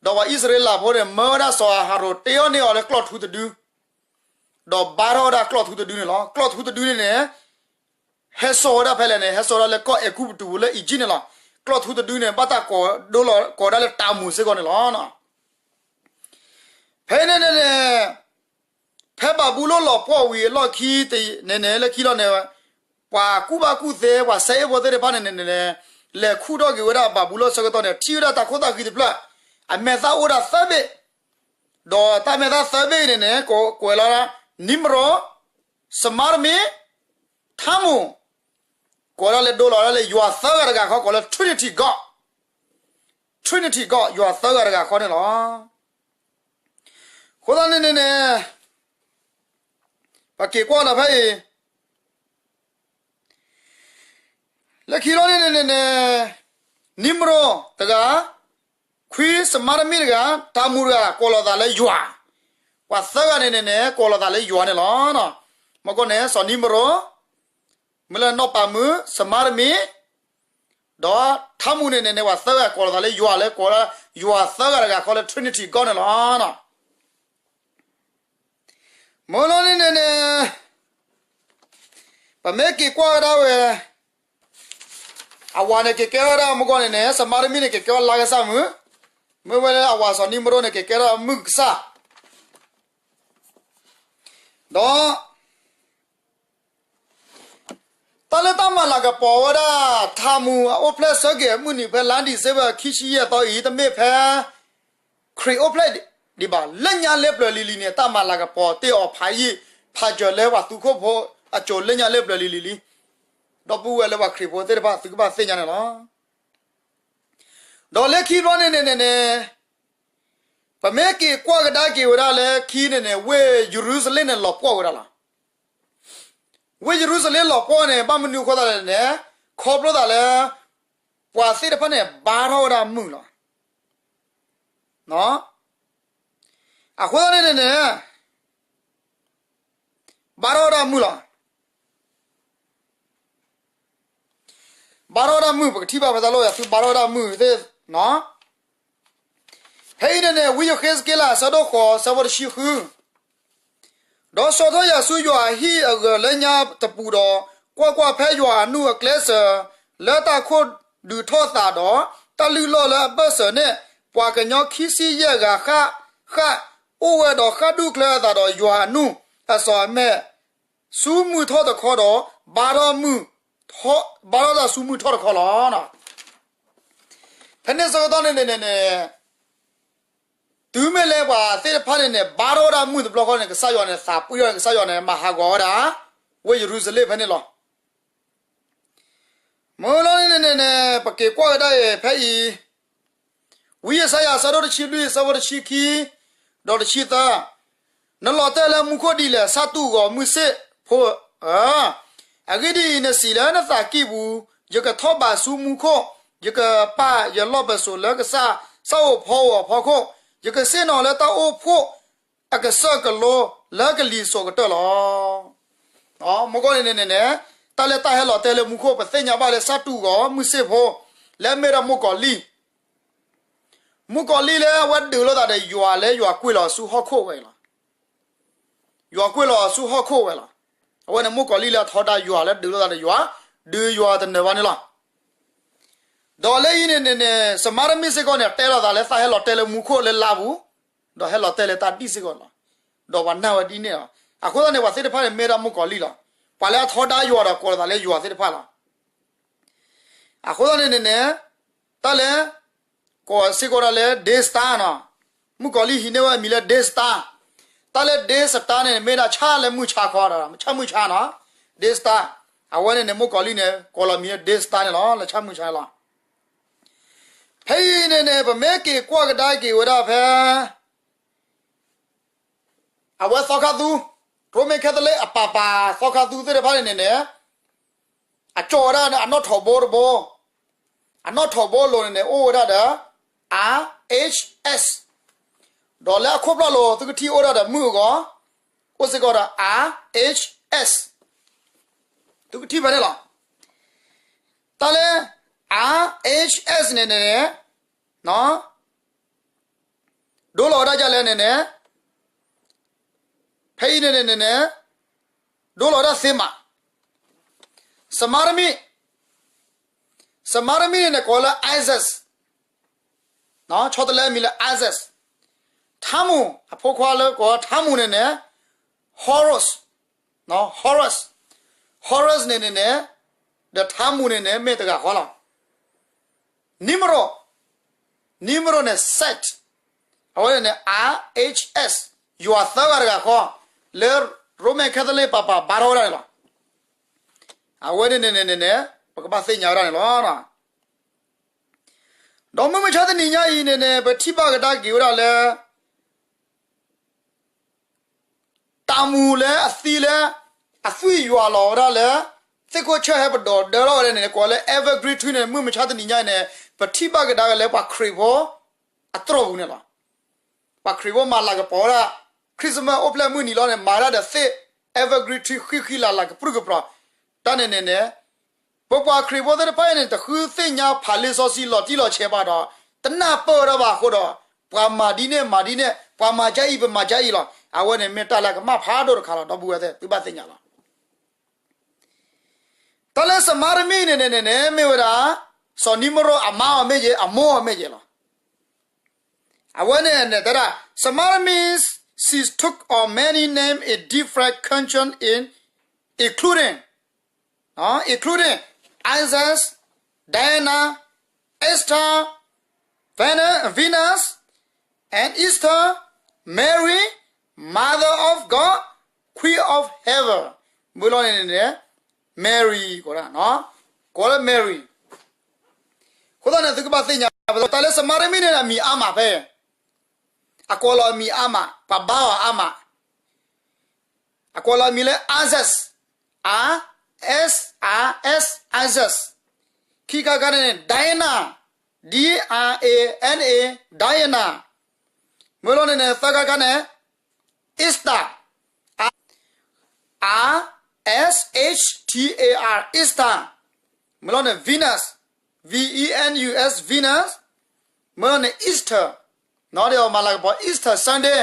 ဒီးပှၤအံၣ်စရ့လးဖိန့ၣ် မၢဝဲဒၣ်စီၤအၤဟရိၣ်တ့အီၣ်န့ၢ်အီၤလၢကျီၢ်ထူတဒု, ဒီးဘါထီၣ်ဝဲဒၣ်ကျီၢ်ထူတဒုန့ၣ်လီၤ. ကျီၢ်ထူတဒုန့ၣ်န့ၣ် ဟဲစိာ်ဝဲဒၣ်ဖဲလဲၣ်န့ၣ် ဟဲစိာ်ဝဲဒၣ်လၢကီၢ်အဲၤကူပတူးပူၤလၢ Egypt န့ၣ်လီၤ. ကျီၢ်ထူတဒုန့ၣ် ဘၣ်တၢ်ကိးဒိလီၤ ကိးဒၣ်လၢတၤမူးစ့ၢ်ကီးန့ၣ်လီၤ. ဖဲန့ၣ်န့ၣ်န့ၣ် ဖဲဘၤဘူလိၣ်လီၤပှီၢ်ဝံၤအလီၢ်ခံန့ၣ် လၢခံလီၤန့ၣ် ပှၤကူၣ်ဘၣ်ကူၣ်သ့ ပှၤစဲအ့ၣ်ဖိသ့ၣ်တဖၣ်န့ၣ်န့ၣ် လဲၤခူၣ်ထီၣ်က့ၤဝဲဒၣ်ဘၤဘူလိၣ်ဆၢကတီၢ်န့ၣ် ထံၣ်ဝဲဒၣ်တၢ်ခိၣ်သၣ်ဃံတဖျၢၣ် အမဲာ်သၣ်အိၣ်ဒၣ်သၢဘ့ၣ်, ဒီးတၢ်မဲာ်သၣ်သၢဘ့ၣ်အံၤန့ၣ်န့ၣ် ကိးဝဲလီၤ နံမရိၣ်, စမါရမံၣ်, ထါမူး, ကိးဒၣ်လၢဒိလီၤဒၣ်လၢယွၤသၢဂၤတဂၤဃီ ကိးလၢ Trinity God, Trinity God ယွၤသၢဂၤတဂၤဃီန့ၣ်လီၤ. အဃိသတးန့ၣ်န့ၣ်န့ၣ် ပက့ၤကွၢ်ဒီးဖဲအံၤ လၢခံလီၤန့ၣ်န့ၣ်န့ၣ် နံမရိၣ်တဂၤ, ခွံစမါရမံၣ်တဂၤ, ထါမူးတဂၤ ကိးလီၤသးလၢယွၤ, ပှၤသၢဂၤန့ၣ်န့ၣ်န့ၣ် ကိးလီၤသးလၢယွၤန့ၣ်လီၤ. မ့ၢ်ကီၢ်န့ၣ် စီၤနံမရိၣ်, မ့ၢ်လၢနီၢ်ပၤမုၣ် စမါရမံၣ်, ဒီးထါမူးန့ၣ်န့ၣ်န့ၣ် ပှၤသၢဂၤကိးလီၤသးလၢယွၤလၢကိးလၢ ယွၤသၢဂၤတဂၤဃီလၢ Trinity God န့ၣ်လီၤ. မ့ၢ်လီၤန့ၣ်န့ၣ်န့ၣ် ပမ့ၢ်က့ၤကွၢ်ဝဲဒၣ်ဝဲ အဝၤန့ၣ်က့ၤကဲထီၣ်ဝဲဒၣ်မ့ၢ်ကီၢ်န့ၣ်န့ၣ် စမါရမံၣ်န့ၣ် က့ၤကဲထီၣ်လါကစၢ်မုၣ်, မ့ၢ်ဝဲလၢအဝၤစီၤနံမရိၣ်န့ၣ် က့ၤကဲထီၣ်မုၢ်ကစၢ်, ဒီး တၢ်လၢတၢ်မၤလၤကပီၤဝဲဒၣ် ထါမူအအိၣ်ဖျဲၣ်ဆၢက့ၤအမုၢ်နံၤဖဲလါဒံၣ်စ့ဘၢၣ် ခံဆံယဲၢ်သီအံၤ တမ့ၢ်ဖဲ ခရံာ်အိၣ်ဖျဲၣ်ဒံးဘၣ်. လၢညါလၢပျၢၤလံၤလံၤန့ၣ် တၢ်မၤလၤကပီၤတ့ၢ်အီၤဖးယံာ် ဖးစၢၤလၢပှၤသူခိၣ်ဖိအစိၤလၢညါလၢပျၢၤလံၤလံၤလံ. ဒီပုၢ်ဝဲၢ်လၢပှၤခရံာ်ဖိသ့ၣ်တဖၣ် သုကဘၣ်သ့ၣ်ညါန့ၣ်လီၤ. ဒီးလၢခံဘျီန့ၣ်န့ၣ်န့ၣ်န့ၣ် ပမ့ၢ်က့ၤကွၢ်ကဒါက့ၤဝဲဒၣ်လၢခံန့ၣ်န့ၣ် ဝ့ၢ်ယရူၤၡလ့ၣ်န့ၣ် လီၤပှီၢ်ဝဲဒၣ်လီၤ. ဝ့ၢ်ယရူၤၡလ့ၣ်လီၤပှီၢ်န့ၣ် ဘၣ်မနုၤအဃိသတးလဲၣ်န့ၣ် ခီဖျိသးလၢ ပှၤသ့ၣ်တဖၣ်န့ၣ် ဘါထီၣ်ဝဲဒၣ်မုၢ်လီၤ. အဃိသတးန့ၣ်န့ၣ်န့ၣ် ဘါထီၣ်ဝဲဒၣ်မုၢ်လီၤ. ဘါထီၣ်ဝဲဒၣ်မုၢ် ပကထံၣ်ဘၣ်ဖဲတၢ်လီၢ်ယၤ သုဘါထီၣ်ဝဲဒၣ်မုၢ်သ့ၣ် ဖဲအံၤန့ၣ်န့ၣ် ဝံယဃ့းစက့လး အဆၢဒိၣ်ဃိး အဆၢဖိတဆံဃု, ဒီးဆီထီၣ်ယၤဆူယွၤအဟံၣ်အဂၢၢ်လၢညါတပူၤဒီး, ကွၢ်ကွၢ်, ဖဲယွၤအနူၢ်အကျဲစၢၤ လၢတၢ်ခိၣ်ဒုးထီၣ်သးဒီး, တၢ်လုၢ်လီၢ်လၢအဘၢၣ်စၢၤန့ၣ်, ပှၤကညီခံဆံယဲၢ်ဂၤဃၣ်ဃၣ် အိၣ်ဝဲဒီးဃၣ်ဒူၣ်ချၢအသးဒီးယွၤအနူၢ်အစီၤအမဲာ် ဆူမုၢ်ထီၣ်တခီဒီး, ဘါထီၣ်မုၢ်ထီၣ်, ဘါထီၣ်တၢ်ဆူမုၢ်ထီၣ်တခီလီၤ. ဖဲန့ၣ်ဆၢကတီၢ်န့ၣ်န့ၣ်န့ၣ်, တုၤမ့ၢ်လၢပှၤသ့ၣ်တဖၣ်န့ၣ်န့ၣ် ဘါထီၣ်ဝဲဒၣ်မုၢ်တဘျီဃီန့ၣ် ကစၢ်ယွၤန့ၣ် သးပှံၢ်ထီၣ်န့ၣ် ကစၢ်ယွၤန့ၣ် မၤဟးဂီၤဝဲဒၣ် ဝ့ၢ်ယရူၤၡလ့ၣ်ဖဲန့ၣ်လီၤ. မ့ၢ်လီၤန့ၣ်န့ၣ်န့ၣ် ပက့ၤကွၢ်ကဒါအံၤဖဲအံၤ, ဝံယၡါယၤ အဆၢဒိၣ်တဆံလွံၢ် အဆၢဖိတဆံခံ ဒီးတဆံသၢ, နလီၤတဲာ်လၢမူခိၣ်ဒ်လဲၣ်, ဆၣ်တူၢ်ဂီၤမုၢ်စ့ၣ်ဖိဧၢ, အဂ့ၢ်ဒ်အံၤ, နစံးလၢနသးကံၢ်ပူၤ, ယကထီၣ်ဘးဆူမူခိၣ်, ယကပာ်ယလီၢ်ပစိာ်လၢကစၢ်ဆၣ်ဧိၤဖီဧိၤအဖီခိၣ်, ယကဆ့ၣ်နီၤလၢတၢ်အိၣ်ဖှိၣ်အကစၢၢ်ကလိလၢကလံၤစိးကတၢၢ်လီၤ. မ့ၢ်ကီၢ်န့ၣ်န့ၣ်န့ၣ်, တၢ်လၢတၢ်ဟဲလီၤတဲာ်လၢမူခိၣ် ပသ့ၣ်ညါဘၣ်လၢဆၣ်တူၢ်ဂီၤမုၢ်စ့ၣ်ဖိ, လၢအမ့ၢ်ဒၣ်မုၣ်ကီၤလံၢ် မုၣ်ကီၤလံၢ်လၢအဝဲဒုးလိာ်သးဒီးယွၤလၢယွၤကွံာ်လီၤဆူဟီၣ်ခိၣ်ဝဲအံၤလီၤ. ယွၤကွံာ်လီၤဆူဟီၣ်ခိၣ်ဝဲလီၤ. အဝဲန့ၣ်မုၣ်ကီၤလံၢ်လၢအထီဒါယွၤလၢဒုးလိာ်သးဒီးယွၤ, ဒုးယွၤတနၢၤဘၣ်န့ၣ်လီၤ. ဒီးလၢအံၤန့ၣ်န့ၣ်န့ၣ် စမါရမံၣ်စ့ၢ်ကီးန့ၣ် တဲလိာ်သးလၢတၢ်ဟဲလီၤတဲာ်လၢမူခိၣ်လၢလါပူၤ, ဒီးဟဲလီၤတဲာ်လၢတၢ်ဒ်စ့ၢ်ကီးလီၤ. ဒီးပှၤနာ်ဝဲဒ်န့ၣ်လီၤ. အဃိသတးန့ၣ် ပှၤသ့ၣ်တဖၣ်န့ၣ်မ့ၢ်ဒၣ်မုၣ်ကီၤလံၢ်လီၤ. ပှၤလၢအထီဒါယွၤဒီးကိးလိာ်သးလၢယွၤသ့ၣ်တဖၣ်လီၤ. အဃိသတးန့ၣ်န့ၣ်န့ၣ်, တၢ်လၢ ကိးစ့ၢ်ကီးဒၣ်လၢ Day Star နီၤ, မုၣ်ကီၤလံၢ်ဟံးန့ၢ်ဝဲအမံၤလၢ Day Star, တၢ်လၢ Day Star န့ၣ် မ့ၢ်ဒၣ်ဆၣ်လၢမုၢ်ဆါခီဒီး ဆၣ်မုၢ်ဆါနီၤ, Day Star, အဝဲန့ၣ်န့ၣ် မုၣ်ကီၤလံၢ်န့ၣ် ကိးလီၤမံၤလၢ Day Star န့ၣ်လီၤ, လၢဆၣ်မုၢ်ဆါန့ၣ်လီၤ. ဖဲအံၤန့ၣ်န့ၣ် ပမ့ၢ်က့ၤကွၢ်ကဒါက့ၤဝဲဒၣ်ဖဲ အဝဲသီခါသူ, ရိမ့ၤခဲသလ့ၣ်အပၢ်ပၢ်သီခါသူသ့ၣ်တဖၣ်န့ၣ်န့ၣ်န့ၣ်, အကၠီဝဲဒၣ်န့ၣ် အနီၣ်ထိးဘိတဘိ, အနီၣ်ထိးဘိအလိၤန့ၣ်န့ၣ် အိၣ်ဝဲဒၣ်ဒီး R H S, ဒီးလၢအခိၣ်ဖျီၣ်လိၤ သုကထံၣ်အိၣ်ဒၣ်ဒီးမုၢ်အဂီၢ်, အိၣ်စ့ၢ်ကီးဒီး R H S, သုကထံၣ်ဖဲန့ၣ်လီၤ. တၢ်လၢ R H S န့ၣ်န့ၣ်န့ၣ် ဒိလီၤဝဲဒၣ်ဒ်လဲၣ်န့ၣ်န့ၣ်, ဖဲအံၤန့ၣ်န့ၣ်န့ၣ်န့ၣ်, ဒိလီၤဝဲဒၣ်သ့မး, စမါရမံၣ်, စမါရမံၣ်န့ၣ်န့ၣ် ကိးလၢ Isis, ဆီတလဲအမံၤလၢ Isis, ထါမူ, အဖိခွါလၢကိးထါမူန့ၣ်န့ၣ်, Horus, Horus, Horus န့ၣ်န့ၣ်န့ၣ်, ဒီးထါမူန့ၣ်န့ၣ် မ့ၢ်တဂၤဃီလီၤ. Nimrod, Nimrod န့ၣ် Set, အဝဲန့ၣ်န့ၣ် R H S, ယွၤသၢဂၤတဂၤဃီ, လၢရိမ့ၤခဲသလ့ၣ်ပၤပၤဘါထီၣ်ဝဲဒၣ်န့ၣ်လီၤ. အဝဲန့ၣ်န့ၣ်န့ၣ်န့ၣ်န့ၣ် ပကဘၣ်သ့ၣ်ညါဝဲဒၣ်န့ၣ်လီၤ. ဒီးမုၢ်မဆါတနံၤညါအံၤန့ၣ်န့ၣ် ပထံၣ်ဘၣ်ကဒါက့ၤဝဲဒၣ်လၢ တၢ်မူလၢအသံလၢ အသွံၣ်ယွၤလီၤဝဲဒၣ်လၢ သ့ၣ်ခိၣ်ဆၢၣ်ဟဲပဒိးဒၢထီၣ်ဝဲဒၣ်န့ၣ် ကိးလၢ Evergreen Tree န့ၣ် မုၢ်မဆါတနံၤညါအံၤန့ၣ် ပထံၣ်ဘၣ်ကဒါက့ၤလၢပှၤခရံာ်ဖိအတြီၢ်ပူၤန့ၣ်လီၤ. ပှၤခရံာ်ဖိမၤလၤကပီၤဝဲဒၣ် Christmas အိၣ်ဖျဲၣ်မုၢ်နံၤလီၤန့ၣ် မၤဝဲဒၣ်ဒီးသ့ၣ် Evergreen Tree ဃံဃံလၤလၤကပြုၢ်ကပြီၤ တၢ်န့ၣ်န့ၣ်န့ၣ် ပပှၤခရံာ်ဖိသ့ၣ်တဖၣ်အံၤန့ၣ် တဃုသ့ၣ်ညါဖးလံာ်စီဆှံလီၤတံၢ်လီၤဆဲးဘၣ်ဒီး တနၢ်ပၢၢ်ဝဲဒၣ်ဘၣ်အဃိဒီး ပှၤမၤဒ်န့ၣ်မၤဒ်န့ၣ် ပှၤမၤဒ်အံၤပမၤဒ်အံၤလီၤ. အဝဲန့ၣ်မ့ၢ်တၢ်လၢကမၣ်ဖးဒိၣ်တခါလီၤ ဒီပုၢ်ဝဲၢ်သ့ၣ် သုဘၣ်သ့ၣ်ညါလီၤ. တၢ်လၢစမါရမံၣ်န့ၣ်န့ၣ်န့ၣ်န့ၣ် မ့ၢ်ဝဲဒၣ် စီၤနံမရိၣ်အမါအီၤမ့ၢ်ယဲ အမိၢ်အီၤမ့ၢ်ယဲလီၤ. အဝဲန့ၣ်န့ၣ်တဲဒၣ် Samaritans took on many names in different cultures in including including Isis, Diana, Esther, Venus, Venus, and Easter, Mary, Mother of God, Queen of Heaven. မုၢ်လီၤန့ၣ်န့ၣ် Mary ကိးဒၣ်, ကိးလၢ Mary. အဃိသတးန့ၣ် သုကဘၣ်သ့ၣ်ညါ ပသးလၢ စမါရမံန့ၣ် အမံၤအါမးဖဲ အကိးလီၤအမံၤအါမး, ပှၤဘါအီၤအါမး. အကိးလီၤအမံၤလၢ Isis, I S I S, Isis. ခံခါခါန့ၣ်န့ၣ် Diana, D I A N A, Diana. မုၢ်လီၤန့ၣ်န့ၣ် သၢခါခါန့ၣ် Ishtar, I S H T A R, Ishtar. မုၢ်လီၤန့ၣ် Venus, V E N U S, Venus. မုၢ်လီၤန့ၣ် Easter, နီၢ်ဒီးမၤလၤကပီၤ Easter Sunday,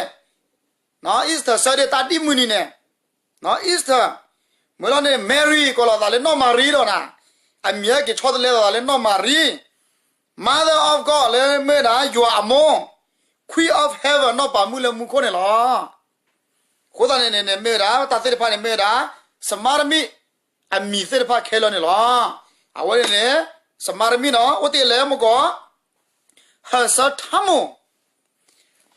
နီၢ် Easter Sunday တၢ်ဒ်မုၢ်နံၤန့ၣ်, နီၢ် Easter. မုၢ်လီၤန့ၣ် Mary ကိးလီၤသးလၢနီၢ်မၤရံဒီးနၤ, အမံၤဟဲက့ၤဆီတလဲလီၤသးလၢနီၢ်မၤရံ, Mother of God လၢမ့ၢ်ဝဲဒၣ်ယွၤအမိၢ်, Queen of Heaven နီၢ်ပၤမုၣ်လၢမူခိၣ်န့ၣ်လီၤ. အဃိသတးန့ၣ်န့ၣ် မ့ၢ်ဝဲဒၣ် တၢ်သ့ၣ်တဖၣ်န့ၣ်မ့ၢ်ဝဲဒၣ် စမါရမံ အမံၤသ့ၣ်တဖၣ်ခဲလၢာ်န့ၣ်လီၤ. အဝဲန့ၣ်န့ၣ် စမါရမံနီၤ အိၣ်တ့ၢ်လၢမုၢ်ကီး her son Tammuz,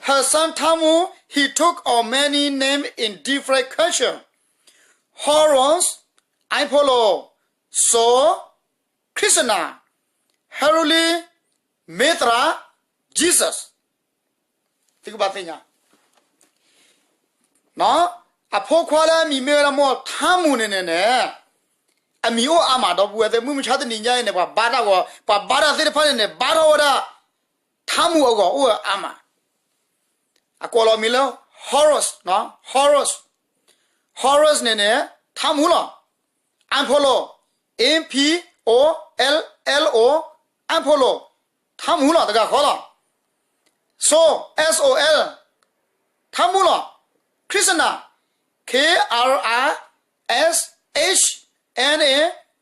her son Tammuz, he took on many names in different culture, Horus, Apollo, Sol, Krishna, Heruli, Mithra, Jesus. သုကဘၣ်သ့ၣ်ညါ အဖိခွါလၢအမံၤမ့ၢ်ဝဲဒၣ်မ့ၢ် ထါမူးန့ၣ်န့ၣ်န့ၣ် အမံၤအိၣ်အါမး ဒီပုၢ်ဝဲၢ်သ့ၣ် မုၢ်မဆါတနံၤညါအံၤန့ၣ် ပှၤဘါတၢ်ဂီၤ ပှၤဘါတၢ်သ့ၣ်တဖၣ်န့ၣ်န့ၣ် ဘါထီၣ်ဝဲဒၣ် ထါမူးအဂီၢ်အိၣ်ဝဲအါမး အကိးလီၤမံၤလၢ Horus, Horus, Horus န့ၣ်န့ၣ် ထါမူးလီၤ. Apollo, A P O L L O, Apollo, ထါမူးလီၤ တဂၤဃီလီၤ. Sol, S O L, ထါမူးလီၤ. Krishna, K R I S H N A,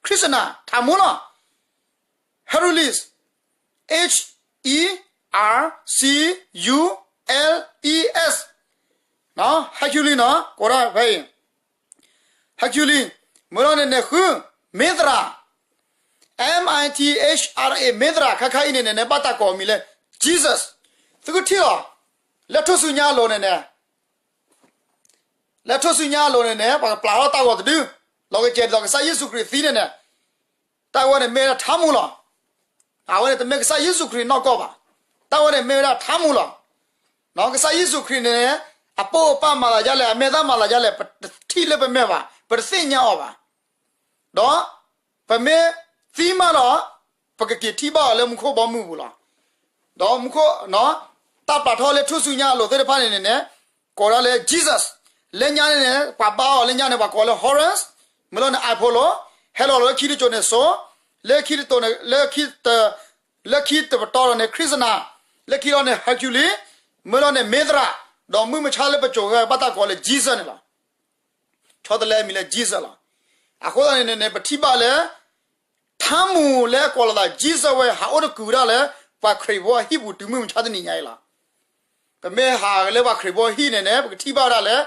Krishna, ထါမူးလီၤ. Hercules, H E R C U L E S, Hercules နီၤ ကိးဒၣ်ဖဲအံၤ Hercules, မ့ၢ်လီၤန့ၣ်န့ၣ်ဃု Mithra, M I T H R A, Mithra ခါခါအံၤန့ၣ်န့ၣ် ဘၣ်တၢ်ကိးအမံၤလၢ Jesus, သုကထံၣ်လီၤ. လၢထူၣ်စုညါအလိၤန့ၣ်န့ၣ် လၢထူၣ်စုညါအလိၤန့ၣ်န့ၣ် ပှၤကပျၢ်ထီၣ်တၢ်ဂီၤတဒု လီၤကစဲၤဒ်သိးကစၢ်ယ့ၣ်ၡူးခရံာ်သံန့ၣ်န့ၣ် တၢ်ဝဲန့ၣ်မ့ၢ်ဝဲဒၣ်ထါမူးလီၤ. အဝဲန့ၣ်တမ့ၢ်ကစၢ်ယ့ၣ်ၡူးခရံာ်နီၢ်ကီၢ်ဘၣ်. တၢ်ဝဲန့ၣ်မ့ၢ်ဝဲဒၣ်ထါမူးလီၤ. ကစၢ်ယ့ၣ်ၡူးခရံာ်န့ၣ် အပိၢ်အပၢ်မၤသးဒ်လဲၣ် အမဲာ်သၣ်မၤသးဒ်လဲၣ် ပတထံၣ်လၢပမဲာ်ဘၣ် ပတသ့ၣ်ညါအီၤဘၣ်. ဒီးပမ့ၢ်သံမးဒီး ပကက့ၤထံၣ်ဘၣ်အီၤလၢမူခိၣ်ဘီမုၢ်ပူၤလီၤ. ဒီးမူခိၣ် တၢ်ပျၢ်ထီၣ်လၢထူၣ်စုညါအလိၤသ့ၣ်တဖၣ်န့ၣ်န့ၣ်န့ၣ် ကိးဒၣ်လၢ Jesus, လၢညါန့ၣ်န့ၣ် ပှၤဘါအီၤလၢညါန့ၣ် ပှၤကိးလၢ Horus, မ့ၢ်လီၤန့ၣ် Apollo, ဟဲလီၤလၢခံတစိၤန့ၣ် Sol, လၢခံတစိၤန့ၣ် လၢခံ လၢခံတပတီၢ်ဒီးန့ၣ် Krishna, လၢခံလီၤန့ၣ် Hercules, မ့ၢ်လီၤန့ၣ် Mithra, ဒီးမုၢ်မဆါလၢပစိၤဝဲဘၣ်တၢ်ကိးလၢ Jesus န့ၣ်လီၤ. ဆီတလဲမံၤလၢ Jesus လီၤ. အဃိသတးန့ၣ်န့ၣ် ပထံၣ်ဘၣ်လၢ ထါမူးလၢအကိးလီၤသး Jesus ဝဲ ဟးအိၣ်တကုာ်ဝဲဒၣ်လၢ ပှၤခရံာ်ဖိအဟံၣ်ပူၤတုၤမုၢ်မဆါတနံၤညါအံၤလီၤ. ပမ့ၢ်ဟးဂ့ၤလၢပှၤခရံာ်ဖိအဟံၣ်န့ၣ်န့ၣ် ပကထံၣ်ဘၣ်ဝဲဒၣ်လၢ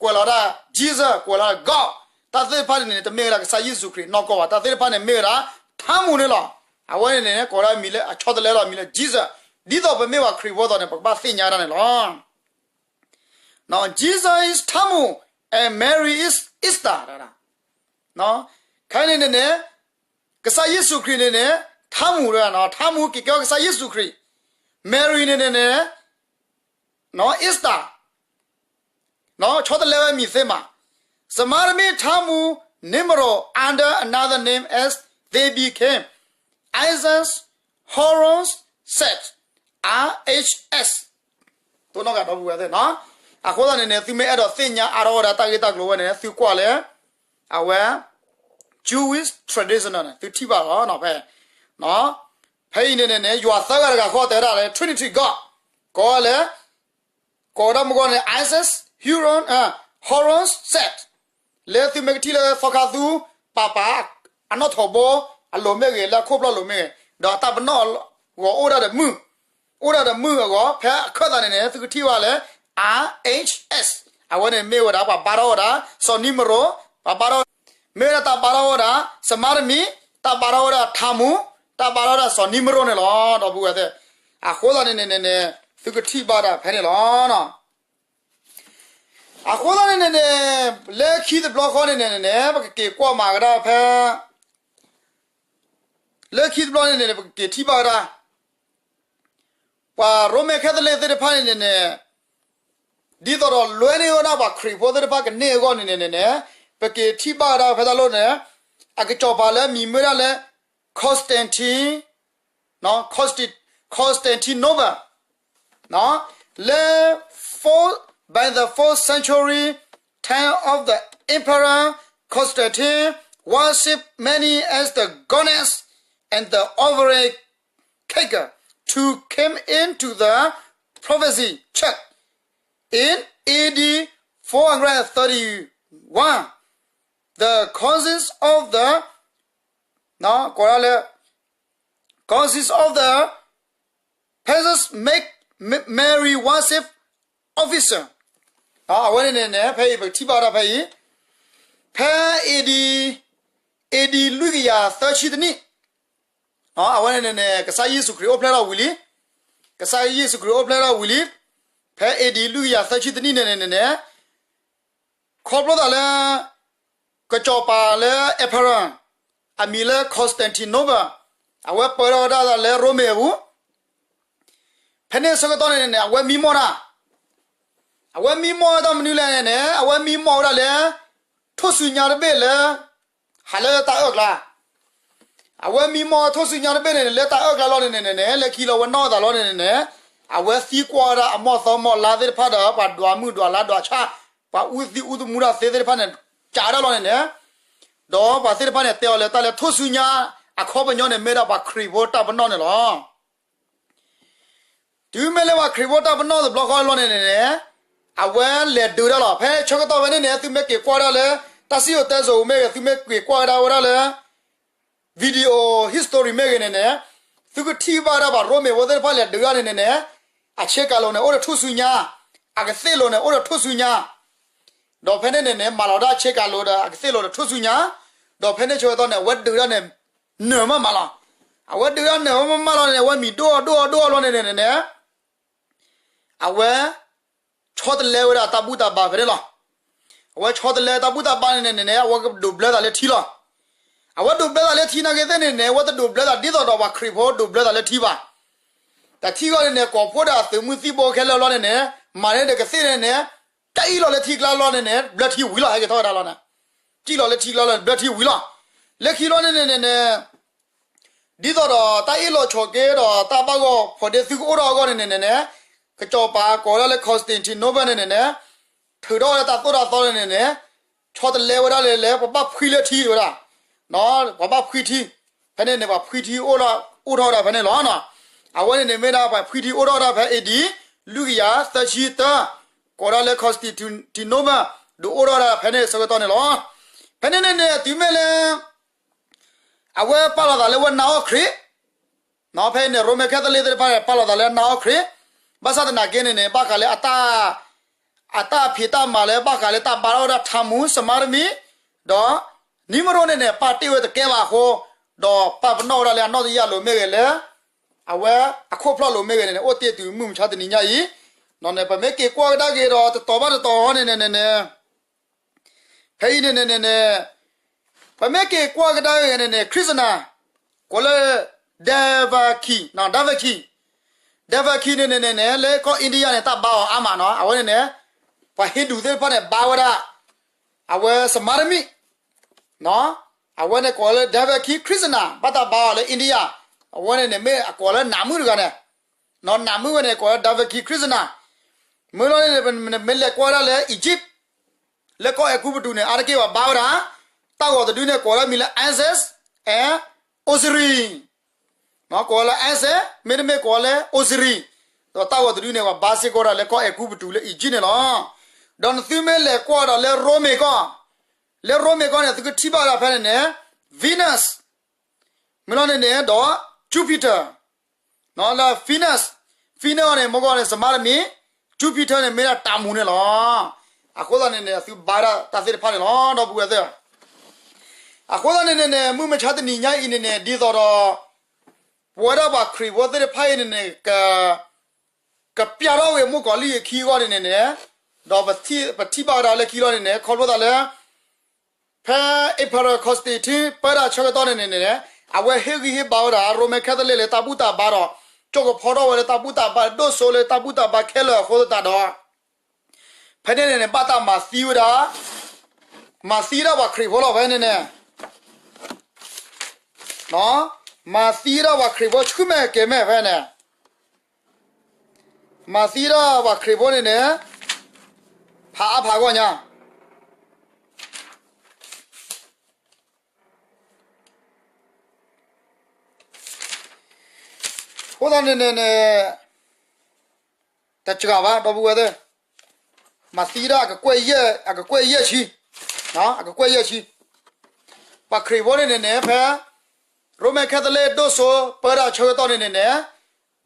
ကွဲးလီၤဝဲဒၣ် Jesus, ကွဲးလီၤဝဲဒၣ် God, တၢ်သ့ၣ်တဖၣ်န့ၣ်န့ၣ် တမ့ၢ်ဝဲဒၣ်ကစၢ်ယ့ၣ်ၡူးခရံာ်နီၢ်ကီၢ်ဘၣ်, တၢ်သ့ၣ်တဖၣ်န့ၣ်မ့ၢ်ဝဲဒၣ် ထါမူးန့ၣ်လီၤ. အဝဲန့ၣ်န့ၣ် ကိးဒၣ်မံၤလၢ အဆီတလဲလီၤမံၤလၢ Jesus, ဒ်သိးပမ့ၢ်ပှၤခရံာ်ဖိအသိးန့ၣ် ပကဘၣ်သ့ၣ်ညါဒၣ်န့ၣ်လီၤ. Jesus is Tammuz and Mary is Ishtar. ခဲအံၤန့ၣ်န့ၣ်န့ၣ် ကစၢ်ယ့ၣ်ၡူးခရံာ်န့ၣ်န့ၣ် ထါမူး, ထါမူးက့ၤကဲကစၢ်ယ့ၣ်ၡူးခရံာ်, Mary န့ၣ်န့ၣ်န့ၣ် Ishtar, Ishtar ဆီတလဲဝဲမံၤသ့မး, Samaritans Tammuz Nimrod under another name as they became Isis, Horus, Set, R H S. တိၢ်နီၣ်ကဒီပုၢ်ဝဲၢ်သ့ၣ်နီၤ, အဃိသတးန့ၣ်န့ၣ် သုမ့ၢ်အဲၣ်ဒိးသ့ၣ်ညါအါထီၣ်ဝဲဒၣ်တၢ်ဂ့ၢ်တၢ်ကျိၤဝဲန့ၣ် သုကွၢ်လၢ အဝဲ Jewish traditional န့ၣ် သုထံၣ်ဘၣ်လီၤ. ဖဲ ဖဲအံၤန့ၣ်န့ၣ် ယွၤသၢဂၤတဂၤဃီတဲဝဲဒၣ်လၢ Trinity God, ကိးလၢ ကိးဒၣ်မုၢ်ဂီၢ်န့ၣ် Isis, Huron, Horus, Set, လၢသုမ့ၢ်ကထံၣ်လၢသီခါသူ ပၤပၤ အနီၣ်ထိးဘိအလိၤမ့ၢ်ဂ့ၤ, လၢအခိၣ်ဖျီၣ်လိၤမ့ၢ်ဂ့ၤ, ဒီးအတၢ်ပနီၣ်အဂီၤအိၣ်ဒၣ်ဒီးမုၢ်, အိၣ်ဒၣ်ဒီးမုၢ်အဂီၢ် ဖဲအခၢၣ်သးန့ၣ်န့ၣ် သုကထံၣ်ဘၣ်လၢ R H S, အဝဲန့ၣ်မ့ၢ်ဝဲဒၣ် ပှၤဘါထီၣ်ဝဲဒၣ် စီၤနံမရိး, ပှၤဘါထီၣ် မ့ၢ်ဝဲဒၣ်တၢ်ဘါထီၣ်ဝဲဒၣ် စမါရမံ, တၢ်ဘါထီၣ်ဝဲဒၣ်ထးမူ, တၢ်ဘါထီၣ်ဝဲဒၣ်စီၤနံမရိၣ်န့ၣ်လီၤ ဒီပုၢ်ဝဲၢ်သ့ၣ်. အဃိသတးန့ၣ်န့ၣ်န့ၣ်န့ၣ် သုကထံၣ်ဘၣ်တၢ်ဖဲန့ၣ်လီၤ. အဃိသတးန့ၣ်န့ၣ်န့ၣ် လၢခံတဘျီဃီန့ၣ်န့ၣ်န့ၣ်န့ၣ် ပကက့ၤကွၢ်မၤကဒါဖဲ လၢခံတဘျီန့ၣ်န့ၣ် ပကက့ၤထံၣ်ဘၣ်ဝဲဒၣ် ပှၤရိမ့ၤခဲသလ့းသ့ၣ်တဖၣ်န့ၣ်န့ၣ်န့ၣ် ဒ်သိးဒီးလွဲန့ၢ်ဝဲဒၣ်ပှၤခရံာ်ဖိသ့ၣ်တဖၣ်ကန့ၢ်အဂီၢ်န့ၣ်န့ၣ်န့ၣ် ပက့ၤထံၣ်ဘၣ်ဝဲဒၣ်ဖဲတၢ်လီၢ်န့ၣ် အကစီၤပၤလၢအမံၤမ့ၢ်ဝဲဒၣ်လၢ Constantine, Consti- Constantinople လၢ four, by the fourth century, time of the emperor Constantine, worshipped many as the goddess and the offering cake to came into the prophecy church in A D four hundred thirty-one. The causes of the, နော် ကွၢ်ရလဲၣ် causes of the peasants make Mary worship officer. အဝဲန့ၣ်န့ၣ်န့ၣ် ဖဲအံၤပကထံၣ်ဘၣ်ဝဲဒၣ်ဖဲအံၤ ဖဲ A D, A D လွံၢ်ကယၤသၢဆံတနံၣ် အဝဲန့ၣ်န့ၣ်န့ၣ် ကစၢ်ယ့ၣ်ၡူးခရံာ်အိၣ်ဖျဲၣ်ထီၣ်ဝံၤလံ, ကစၢ်ယ့ၣ်ၡူးခရံာ်အိၣ်ဖျဲၣ်ထီၣ်ဝံၤလံ, ဖဲ A D လွံၢ်ကယၤသၢဆံတနံၣ်န့ၣ်န့ၣ်န့ၣ်န့ၣ် ခီဖျိသးလၢ ကစီၤပၤလၢ emperor အမံၤလၢ Constantinople အဝဲပၢထီၣ်ဝဲဒၣ်လၢရိမ့ၤအပူၤ, ဖဲန့ၣ်ဆၢကတီၢ်န့ၣ်န့ၣ် အဝဲမံမီၢ်တၢ်, အဝဲမံမီၢ်ဝဲဒၣ်မနုၤလဲၣ်န့ၣ်န့ၣ် အဝဲမံမီၢ်ဝဲဒၣ်လၢ ထိၣ်စုညါတဘ့ၣ်လၢ ဟးလၢတၢ်အၢၣ်ကျါ အဝဲမံမီၢ်ထိၣ်စုညါတဘ့ၣ်န့ၣ်န့ၣ် လၢတၢ်အၢၣ်ကျါလီၤန့ၣ်န့ၣ်န့ၣ် လၢခံလီၤဝဲနီၢ်အသးလီၤန့ၣ်န့ၣ်န့ၣ် အဝဲသံကွၢ်ဝဲဒၣ်အမီၢ်သီမီၢ်လါသ့ၣ်တဖၣ်ဒီး ပှၤဒွးမုၢ်ဒွးလါဒွးဆၣ်, ပှၤအူသံအူသမူတၢ်သ့သ့ၣ်တဖၣ်န့ၣ် ကးဒၣ်လီၤန့ၣ်န့ၣ်, ဒီးပှၤသ့ၣ်တဖၣ်န့ၣ် တဲအီၤလၢတၢ်လၢထိၣ်စုညါအခီပညီန့ၣ် မ့ၢ်ဒၣ်ပှၤခရံာ်ဖိတၢ်ပနီၣ်န့ၣ်လီၤ. တုၤမ့ၢ်လၢပှၤခရံာ်ဖိတၢ်ပနီၣ်တဘျီဃီလီၤန့ၣ်န့ၣ်န့ၣ် အဝဲလဲၤဒုးဒၣ်လီၤ. ဖဲဆၢကတီၢ်ဖဲန့ၣ်န့ၣ် သုမ့ၢ်က့ၤကွၢ်ဒၣ်လၢ တၢ်စံၣ်စိၤတဲစိၤမ့ၢ်ဂ့ၤ သုမ့ၢ်က့ၤကွၢ်ဒၣ်ဝဲဒၣ်လၢ video history မ့ၢ်ဂ့ၤန့ၣ်န့ၣ် သုကထံၣ်ဘၣ်ဒၣ်ပှၤရိမ့ၤဖိသ့ၣ်တဖၣ်လဲၤဒုးဒၣ်န့ၣ်န့ၣ်န့ၣ် အဆ့ကၤလိာ်န့ၣ် အိၣ်ဒီးထိၣ်စုညါ, အကသ့ၣ်လိာ်န့ၣ် အိၣ်ဒီးထိၣ်စုညါ ဒီးဖဲန့ၣ်န့ၣ်န့ၣ် မၤလီၤဒၣ်ဆ့ကၤလိာ်ဒီးအကသ့ၣ်လိာ်ဒီးထိၣ်စုညါ, ဒီးဖဲန့ၣ်ဆၢကတီၢ်န့ၣ် အဝဲဒုးဒၣ်န့ၣ် နၢၤမးမးလီၤ. အဝဲဒုးဒၣ်နၢၤမးမးလီၤန့ၣ် အဝဲမံၤဒိၣ်အီၤဒိၣ်အီၤဒိၣ်အီၤလီၤန့ၣ်န့ၣ်န့ၣ် အဝဲ ဆီတလဲဝဲဒၣ်တၢ်ဘူၣ်တၢ်ဘါဖဲန့ၣ်လီၤ. အဝဲဆီတလဲတၢ်ဘူၣ်တၢ်ဘါန့ၣ်န့ၣ်န့ၣ် အဝဲကဒိးဘျၢသးလၢထံလီၤ. အဝဲဒိးဘျၢသးလၢထံနာ်က့သ့ၣ်န့ၣ်န့ၣ် အဝဲတဒိးဘျၢသးဒ်သိးဒီးပှၤခရံာ်ဖိဒိးဘျၢသးလၢထံဘၣ်. တထံၣ်ဂီၢ်န့ၣ်န့ၣ် ကိးဖှိၣ်ဒီးအသုးမုၢ်သံၣ်ဘိခဲလၢာ်လီၤန့ၣ်န့ၣ် မၤန့ၢ်ဒီးကသ့ၣ်န့ၣ်န့ၣ် တၢ်အ့ၣ်လိာ်လၢထံကျါလီၤန့ၣ်န့ၣ် ဘျၢထံဝံၤလီၤ ဟဲက့ၤထီၣ်ဝဲဒၣ်လီၤန့ၣ်, ကံၣ်လီၤလၢထံကျါလီၤန့ၣ် ဘျၢထံဝံၤလီၤ. လၢခံလီၤန့ၣ်န့ၣ်န့ၣ်န့ၣ် ဒ်သိးဒီးတၢ်အ့ၣ်လိာ်ဆိးက့ဒီးတၢ်ဘၣ်ဂီၢ်ဖိးဒ့သုကအိၣ်ထီၣ်အဂီၢ်န့ၣ်န့ၣ်န့ၣ် ကစီၤပၤကိးဝဲဒၣ်လၢ Constantinople န့ၣ်န့ၣ်န့ၣ် ထုးထီၣ်ဝဲဒၣ်တၢ်သိၣ်တၢ်သီန့ၣ်န့ၣ်န့ၣ် ဆီတလဲဝဲဒၣ်လၢ လၢပဘၣ်ဖှံလၢထံဝဲဒၣ်, ပှၤဘၣ်ဖှံထံ, ဖဲန့ၣ်န့ၣ် ပှၤဖှံထံ အိၣ်ထီၣ်ဝဲဒၣ်ဖဲန့ၣ်လီၤ. အဝဲန့ၣ်န့ၣ်မ့ၢ်ဒၣ်ပှၤဖှံထံအိၣ်ထီၣ်ဝဲဒၣ်ဖဲ A D လွံၢ်ကယၤသၢဆံတၢ, ကိးဒၣ်လၢ Constantinople ဒုးအိၣ်ထီၣ်ဝဲဒၣ်ဖဲန့ၣ်ဆၢကတီၢ်န့ၣ်လီၤ. ဖဲန့ၣ်န့ၣ်န့ၣ် တုၤမ့ၢ်လၢ အဝဲပာ်လီၤသးလၢအဝဲနာ်အီၣ်ခရံာ်, ဖဲအံၤန့ၣ် ရိမ့ၤခဲသလ့းသ့ၣ်တဖၣ်န့ၣ် ပာ်လီၤသးလၢအနာ်အီၣ်ခရံာ်, ဘၣ်ဆၣ်သနာ်က့န့ၣ်န့ၣ် ဘၣ်ဃးလၢအတၢ် အတၢ်ဖံးတၢ်မၤလၢဘၣ်ဃးလၢတၢ်ဘါထီၣ်ဝဲဒၣ်ထးမူ စမါရမံ, ဒီး နံမရိၣ်န့ၣ်န့ၣ် ပာ်တ့ၢ်ဝဲတကဲဘၣ်အဃိ, ဒီးပာ်ပနီၣ်ဝဲဒၣ်လၢအနီၢ်တယၢ်လိၤမ့ၢ်ဂ့ၤလၢ အဝဲအခိၣ်ဖျီၣ်လိၤမ့ၢ်ဂ့ၤန့ၣ်န့ၣ် အိၣ်တ့ၢ်တုၤမုၢ်မဆါတနံၤညါအံၤ, ဒီးန့ၣ် ပမ့ၢ်က့ၤကွၢ်ကဒါက့ၤဒီးတတီၤဘၣ်တတီၤန့ၣ်န့ၣ်န့ၣ် ဖဲအံၤန့ၣ်န့ၣ်န့ၣ်န့ၣ် ပမ့ၢ်က့ၤကွၢ်ကဒါက့ၤန့ၣ်န့ၣ် ခရံာ်စနၤ ကိးလၢ ဒၢဝဲခံ, ဒၢဝဲခံ, ဒၢဝဲခံန့ၣ်န့ၣ်န့ၣ်န့ၣ် လၢကီၢ် India န့ၣ် တၢ်ဘါအီၤအါမးနီၤ, အဝဲန့ၣ်န့ၣ် ပှၤဟံဒူးသ့ၣ်တဖၣ်န့ၣ် ဘါဝဲဒၣ် အဝဲစမါရမံ, အဝဲန့ၣ်ကိးလၢ ဒၢဝဲခံ ခရံာ်စနၤ ဘၣ်တၢ်ဘါအီၤလၢ India, အဝဲန့ၣ်န့ၣ်မ့ၢ်အကိးလၢနးမုၣ်တဂၤန့ၣ်, နးမုၣ်ဝဲန့ၣ်ကိးလၢ ဒၢဝဲခံ ခရံာ်စနၤ, မ့ၢ်လီၤန့ၣ် မ့ၢ်လဲၤကွၢ်ဒၣ်လၢ Egypt လၢကီၢ်အဲၤကူပတူးန့ၣ် အါတက့ၢ်ပှၤဘါဝဲဒၣ် တၢ်ဂီၤတဒုန့ၣ် ကိးလၢမံၤလၢ Isis and Osiris, ကိးလၢ Isis မ့တမ့ၢ်ကိးလၢ Osiris, ဒီးတၢ်ဂီၤတဒုန့ၣ် ပှၤဘါစ့ၢ်ကီးဒၣ်လၢကီၢ်အဲၤကူပတူးလၢ Egypt န့ၣ်လီၤ. ဒီးနသုမ့ၢ်လဲၤကွၢ်ဒီးလၢရိမ့ၤကီၢ်, လၢရိမ့ၤကီၢ်န့ၣ် သုကထံၣ်ဘၣ်ဒၣ်ဖဲန့ၣ်န့ၣ် Venus မ့ၢ်လီၤန့ၣ်န့ၣ် ဒီး Jupiter လၢ Venus, Venus န့ၣ် မ့ၢ်ကီၢ်န့ၣ် စမါတမံၤ, Jupiter န့ၣ် မ့ၢ်ဒၣ်တၢ်မူၤန့ၣ်လီၤ. အဃိသတးန့ၣ်န့ၣ် အသုဘါဒၣ်တၢ်သ့ၣ်တဖၣ်န့ၣ်လီၤ ဒီပုၢ်ဝဲၢ်သ့ၣ်ဧၢ. အဃိသတးန့ၣ်န့ၣ်န့ၣ် မုၢ်မဆါတနံၤညါအံၤန့ၣ်န့ၣ် ဒ်သိးဒီး ပဝဲဒၣ်ပှၤခရံာ်ဖိသ့ၣ်တဖၣ်အံၤန့ၣ်န့ၣ် က ကပျၢ်ထီၣ်ဝဲမိၢ်ကီၤလံၢ်အခံအဂီၢ်န့ၣ်န့ၣ်န့ၣ် ဒီးပထံၣ်ဘၣ်ဝဲဒၣ်လၢခံလီၤန့ၣ်န့ၣ် ခီဖျိသးလၢ ဖဲ Emperor Constantine ပၢတၢ်ဆၢကတီၢ်န့ၣ်န့ၣ်န့ၣ် အဝဲဟ့ၣ်ဂံၢ်ဟ့ၣ်ဘါဝဲဒၣ် Roman Catholic လၢတၢ်ဘူၣ်တၢ်ဘါဒီး ကၠိကဖီထီၣ်ဝဲလၢတၢ်ဘူၣ်တၢ်ဘါ ဒိၣ်စိလၢတၢ်ဘူၣ်တၢ်ဘါခဲလၢာ်အဃိသတးဒီး ဖဲန့ၣ်န့ၣ်န့ၣ် ဘၣ်တၢ်မၤသံဝဲဒၣ် မၤသံဒၣ်ပှၤခရံာ်ဖိလီၤဖဲန့ၣ်န့ၣ် မၤသံဒၣ်ပှၤခရံာ်ဖိဆူမဲာ်ကဲၤမဲာ်ဖဲန့ၣ် မၤသံဒၣ်ပှၤခရံာ်ဖိန့ၣ်န့ၣ် ဖးအါဖးဂီၢ်ညါ အဃိသတးန့ၣ်န့ၣ်န့ၣ် တစှၤဘၣ် ဒီပုၢ်ဝဲၢ်သ့ၣ်, မၤသံဒၣ်အကကွဲၢ်ယဲၢ်ဆံ, အကကွဲၢ်ယဲၢ်ဆံ, ပှၤခရံာ်ဖိန့ၣ်န့ၣ်န့ၣ် ဖဲ ရိမ့ၤခဲသလ့ၣ်ဒိၣ်စိပၢတၢ်ဆၢကတီၢ်န့ၣ်န့ၣ်န့ၣ်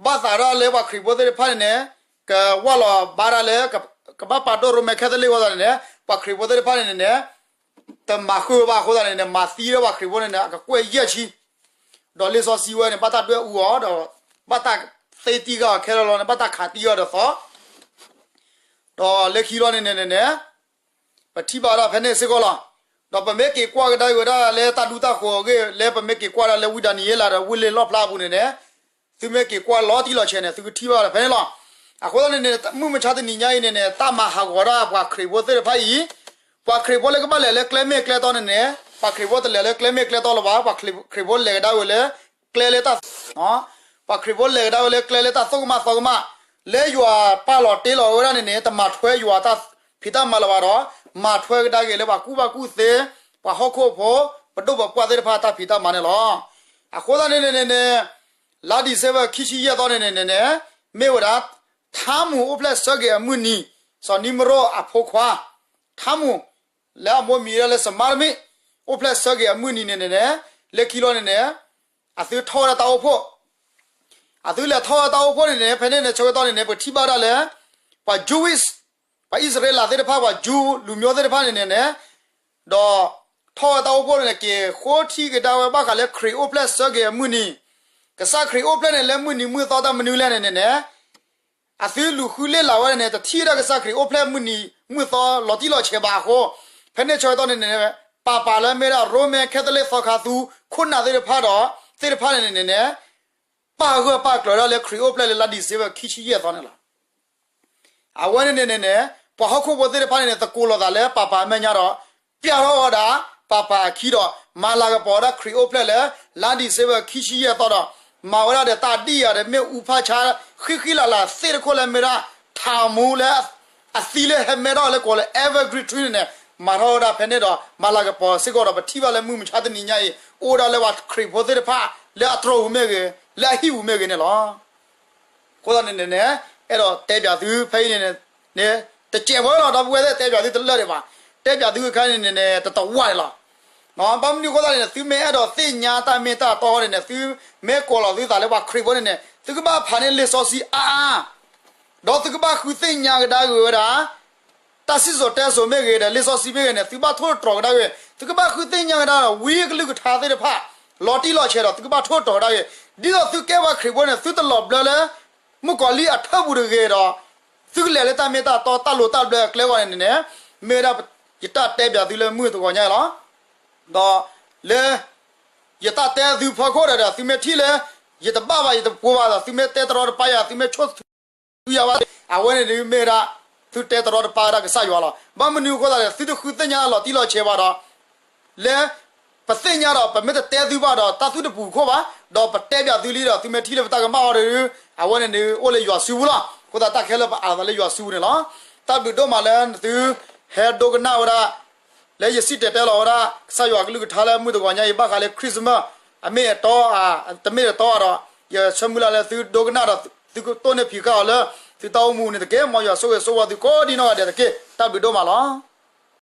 ဘၣ်သးဒၣ်လၢပှၤခရံာ်ဖိသ့ၣ်တဖၣ်န့ၣ်န့ၣ် ကဝၢ်လီၤဘါတၢ်လၢ ကဘၣ်ပာ်ဒိၣ်ရိမ့ၤခဲသလ့ၣ်အဃိသတးန့ၣ်န့ၣ် ပှၤခရံာ်ဖိသ့ၣ်တဖၣ်န့ၣ်န့ၣ်န့ၣ် တမၤဃုာ်ဘၣ်အဃိသတးန့ၣ်န့ၣ် မၤသံဒၣ်ပှၤခရံာ်ဖိန့ၣ်န့ၣ် အကကွဲၢ်ယဲၢ်ဆံ, ဒီးလံာ်စီဆှံဝဲန့ၣ် ဘၣ်တၢ်ဒွဲၣ်အူအီၤဒီး ဘၣ်တၢ်သ့တံၢ်ဂၢ်အီၤခဲလၢာ်လီၤန့ၣ် ဘၣ်တၢ်ခးတံၢ်အီၤဒီးသီ ဒီးလၢခံလီၤန့ၣ်န့ၣ်န့ၣ်န့ၣ် ပထံၣ်ဘၣ်ဒၣ်ဖဲန့ၣ်စ့ၢ်ကီးလီၤ. ဒီးပမ့ၢ်က့ၤကွၢ်ကဒါက့ၤဝဲဒၣ်လၢတၢ်ဒူတၢ်ဃိၤအဂ့ၢ် လၢပမ့ၢ်က့ၤကွၢ်ဒၣ်လၢဝံဒၤနံးယ့လးဒီးဝံလ့ၤလီၣ်ဖျါအပူၤန့ၣ်န့ၣ် သုမ့ၢ်က့ၤကွၢ်လီၤတံၢ်လီၤဆဲးန့ၣ် သုကထံၣ်ဘၣ်ဒၣ်ဖဲန့ၣ်လီၤ. အဃိသတးန့ၣ်န့ၣ် မုၢ်မဆါတနံၤညါအံၤန့ၣ်န့ၣ် တၢ်မၤဟးဂီၤဒၣ်ပှၤခရံာ်ဖိသ့ၣ်တဖၣ်အံၤ ပှၤခရံာ်ဖိလၢကဘၣ်လဲၤလၢကျဲမ့ၢ်ကျဲတီန့ၣ်န့ၣ် ပှၤခရံာ်ဖိတလဲၤလၢကျဲမ့ၢ်ကျဲတီလၢၤဘၣ်, ပှၤခရံာ်ဖိလဲၤကဒါဝဲလၢ ကျဲလၢတၢ် ပှၤခရံာ်ဖိလဲၤကဒါဝဲလၢကျဲလၢတၢ်သိၣ်ကမၣ်သီကမၣ်, လၢယွၤပာ်လီၤတ့လီၤဝဲဒၣ်န့ၣ်န့ၣ် တမၤထွဲယွၤတၢ်ဖံးတၢ်မၤလၢၤဘၣ်ဒီး မၤထွဲကဒါက့ၤလၢပှၤကူၣ်ဘၣ်ကူၣ်သ့, ပှၤဟီၣ်ခိၣ်ဖိ, ပဒိၣ်ပပှၢ်သ့ၣ်တဖၣ်တၢ်ဖံးတၢ်မၤန့ၣ်လီၤ. အဃိသတးန့ၣ်န့ၣ်န့ၣ် လါဒံၣ်စ့ဘၢၣ်ခံဆံယဲၢ်သီန့ၣ်န့ၣ်န့ၣ် မ့ၢ်ဝဲဒၣ် ထါမူးအိၣ်ဖျဲၣ်ဆၢက့ၤအမုၢ်နံၤ, စီၤနံမရိၣ်အဖိခွါ, ထါမူး လၢအမိၢ်မံၤဒၣ်လၢစမါတမ့ၣ်, အိၣ်ဖျဲၣ်ဆၢက့ၤအမုၢ်နံၤန့ၣ်န့ၣ်န့ၣ် လၢခံလီၤန့ၣ်န့ၣ် အသုထီၣ်ဝဲဒၣ်တၢ်အိၣ်ဖှိၣ်, အသုလဲၤထီၣ်ဝဲတၢ်အိၣ်ဖှိၣ်န့ၣ်န့ၣ် ဖဲန့ၣ်န့ၣ် ဆၢကတီၢ်န့ၣ်န့ၣ် ပထံၣ်ဘၣ်ဒၣ်လၢ ပှၤ Jewish ပှၤအံၣ်စရ့လးသ့ၣ်တဖၣ် ပှၤ Jew လူမျိုးသ့ၣ်တဖၣ်န့ၣ်န့ၣ်န့ၣ် ဒီးထီၣ်ဝဲတၢ်အိၣ်ဖှိၣ်န့ၣ် က့ၤဃိထံကဒါဝဲဘၣ်ဃးလၢခရံာ်အိၣ်ဖျဲၣ်ဆၢက့ၤအမုၢ်နံၤ, ကစၢ်ခရံာ်အိၣ်ဖျဲၣ်န့ၣ် လၢမုၢ်နံၤမုၢ်သီတၢ်မနုၤလဲၣ်န့ၣ်န့ၣ်န့ၣ် အသုလူၤဃုလ့ၣ်လၤဝဲန့ၣ်န့ၣ် တထံၣ်ဝဲဒၣ်ကစၢ်ခရံာ်အိၣ်ဖျဲၣ်မုၢ်နံၤမုၢ်သီလီၤတံၢ်လီၤဆဲးဘၣ်အဃိ, ဖဲန့ၣ်ဆၢကတီၢ်န့ၣ်န့ၣ် ပၤပၤလၢမ့ၢ်ဒၣ် ရိမ့ၤခဲသလ့ၣ်သီခါသူ ခိၣ်နၢ်သ့ၣ်တဖၣ်ဒီး သ့ၣ်တဖၣ်န့ၣ်န့ၣ်န့ၣ် ပာ်ဂၢၢ်ပာ်ကျၢၤဒၣ်လၢခရံာ်အိၣ်ဖျဲၣ်လၢလါဒံၣ်စ့ဘၢၣ်ခံဆံယဲၢ်သီန့ၣ်လီၤ. အဝဲန့ၣ်န့ၣ်န့ၣ်န့ၣ် ပှၤဟီၣ်ခိၣ်ဖိသ့ၣ်တဖၣ်န့ၣ်န့ၣ် သကိးလိာ်သးလၢပၤပၤအမဲာ်ညါဒီး ပျၢ်ထီၣ်ဝဲဒၣ် ပၤပၤအခံဒီး မၤလၤကပီၤဝဲဒၣ်ခရံာ်အိၣ်ဖျဲၣ်လၢ လါဒံၣ်စ့ဘၢၣ်ခံဆံယဲၢ်သီဒီး မၤဝဲဒၣ်ဒီးတၢ်ဒံၣ်ယၤဒီးမ့ၣ်အူဖးဆါ ဃံဃံလၤလၤသ့ၣ်တခိၣ်လၢမ့ၢ်ဒၣ် ထါမူးလၢ အသံလၢဟဲမဲထီၣ်လၢကိးလၢ evergreen tree န့ၣ်န့ၣ် မၤထီၣ်ဝဲဒၣ်ဖဲန့ၣ်ဒီး မၤလၤကပီၤစ့ၢ်ကီးဒီး ပထံၣ်ဘၣ်လၢမုၢ်မဆါတနံၤညါအံၤ အိၣ်ဝဲဒၣ်လၢပှၤခရံာ်ဖိသ့ၣ်တဖၣ် လၢအတြီၢ်ပူၤမ့ၢ်ဂ့ၤ လၢအဟံၣ်ပူၤမ့ၢ်ဂ့ၤန့ၣ်လီၤ. အဃိသတးန့ၣ်န့ၣ်န့ၣ် အဲၣ်ဒိးတဲပၠးသုဖဲအံၤန့ၣ်န့ၣ် တစဲးဖိလီၤ ဒီပုၢ်ဝဲၢ်သ့ၣ် တဲပၠးသုတလၢာ်ဒံးဘၣ်. တဲပၠးသုအခါန့ၣ်န့ၣ်န့ၣ် တတဝၢ်န့ၣ်လီၤ. ဘၣ်မနုၤအဃိသတးန့ၣ်န့ၣ် သုမ့ၢ်အဲၣ်ဒိးသ့ၣ်ညါတၢ်မ့ၢ်တၢ်တီန့ၣ်န့ၣ် သုမ့ၢ်ကိးလီၤသုသးလၢပှၤခရံာ်ဖိန့ၣ်န့ၣ် သုကဘၣ်ဖးန့ၢ်လံာ်စီဆှံအါအါ ဒီးသုကဘၣ်ဃုသ့ၣ်ညါကဒါက့ၤဝဲဒၣ် တၢ်စံၣ်စိၤတဲစိၤမ့ၢ်ဂ့ၤဒီး လံာ်စီဆှံမ့ၢ်ဂ့ၤန့ၣ် သုဘၣ်ထိၣ်သတြီၤကဒါက့ၤ, သုကဘၣ်ဃုသ့ၣ်ညါကဒါဒီး ဝံအကလုၢ်ကထါသ့ၣ်တဖၣ် လီၤတံၢ်လီၤဆဲးဒီး သုကဘၣ်ထိၣ်သတြီၤကဒါက့ၤ. ဒ်သိးသုကဲပှၤခရံာ်ဖိန့ၣ် သုတလီၤဘျၢလၢ မုၣ်ကီၤလံၢ်အထၢၣ်ပူၤတဂ့ၤဒီး သုကလဲၤလၢတၢ်မ့ၢ်တၢ်တီ တၢ်လိၤတၢ်ဘျၢအကျဲအဂီၢ်န့ၣ်န့ၣ် မ့ၢ်ဝဲဒၣ်ယတၢ်တဲပၠးသုလၢမုၢ်တဂီၤညါအံၤလီၤ. ဒီးလၢ ယတၢ်တဲသုဖီခိၣ်ဒီး သုမ့ၢ်ထံၣ်လၢ ယတဘၣ်ဘၣ် ယတပှိၤဘၣ်ဒီး သုမ့ၢ်တဲတရီတပါယၤ သုမ့ၢ်ဆိၣ်သုယၤဘၣ် အဝဲန့ၣ်ဒုးမ့ၢ်ဝဲဒၣ် သုတဲတရီတပါဝဲဒၣ်ကစၢ်ယွၤလီၤ. ဘၣ်မနုၤအဃိသတးန့ၣ် သုတဃုသ့ၣ်ညါလီၤတံၢ်လီၤဆဲးဘၣ်ဒီး လၢ ပသ့ၣ်ညါဒီး ပမ့ၢ်တတဲသုဘၣ်ဒီး တၢ်သုတပူၤခိၣ်ဘၣ်, ဒီးပတဲပၠးသုလံဒီး သုမ့ၢ်ထံၣ်လၢပတၢ်ကမၣ်အီၤဒီး အဝဲန့ၣ်ဒုး အိၣ်လၢယွၤစုပူၤလီၤ. အဃိသတးတၢ်ခဲလၢာ်ပအးလီၤသးလၢယွၤစုပူၤန့ၣ်လီၤ. တၢ်ဘျုးဒိၣ်မးလၢသု ဟဲဒိကနၣ်ဝဲဒၣ် လၢယစံၣ်တဲၤတဲလီၤဝဲဒၣ် ကစၢ်ယွၤကလုၢ်ကထါလၢမုၢ်တဂီၤညါအံၤ ဘၣ်ဃးလၢ Christmas အမ့ၢ်အတီဧါ တမ့ၢ်အတီဧါဒီး ယဆၢမုၢ်လၢ်လၢသုဒိကနၣ်ဒီး သုကတိၢ်န့ၢ်ဖံးဃာ်အီၤလၢ သုတၢ်အိၣ်မူန့ၣ်တက့ၢ်. မ်ယွၤဆိၣ်ဂ့ၤဆိၣ်ဝါသုကိးဒံနီၢ်ဂၤဒဲးတက့ၢ်. တၢ်ဘျုးဒိၣ်မးလီၤ.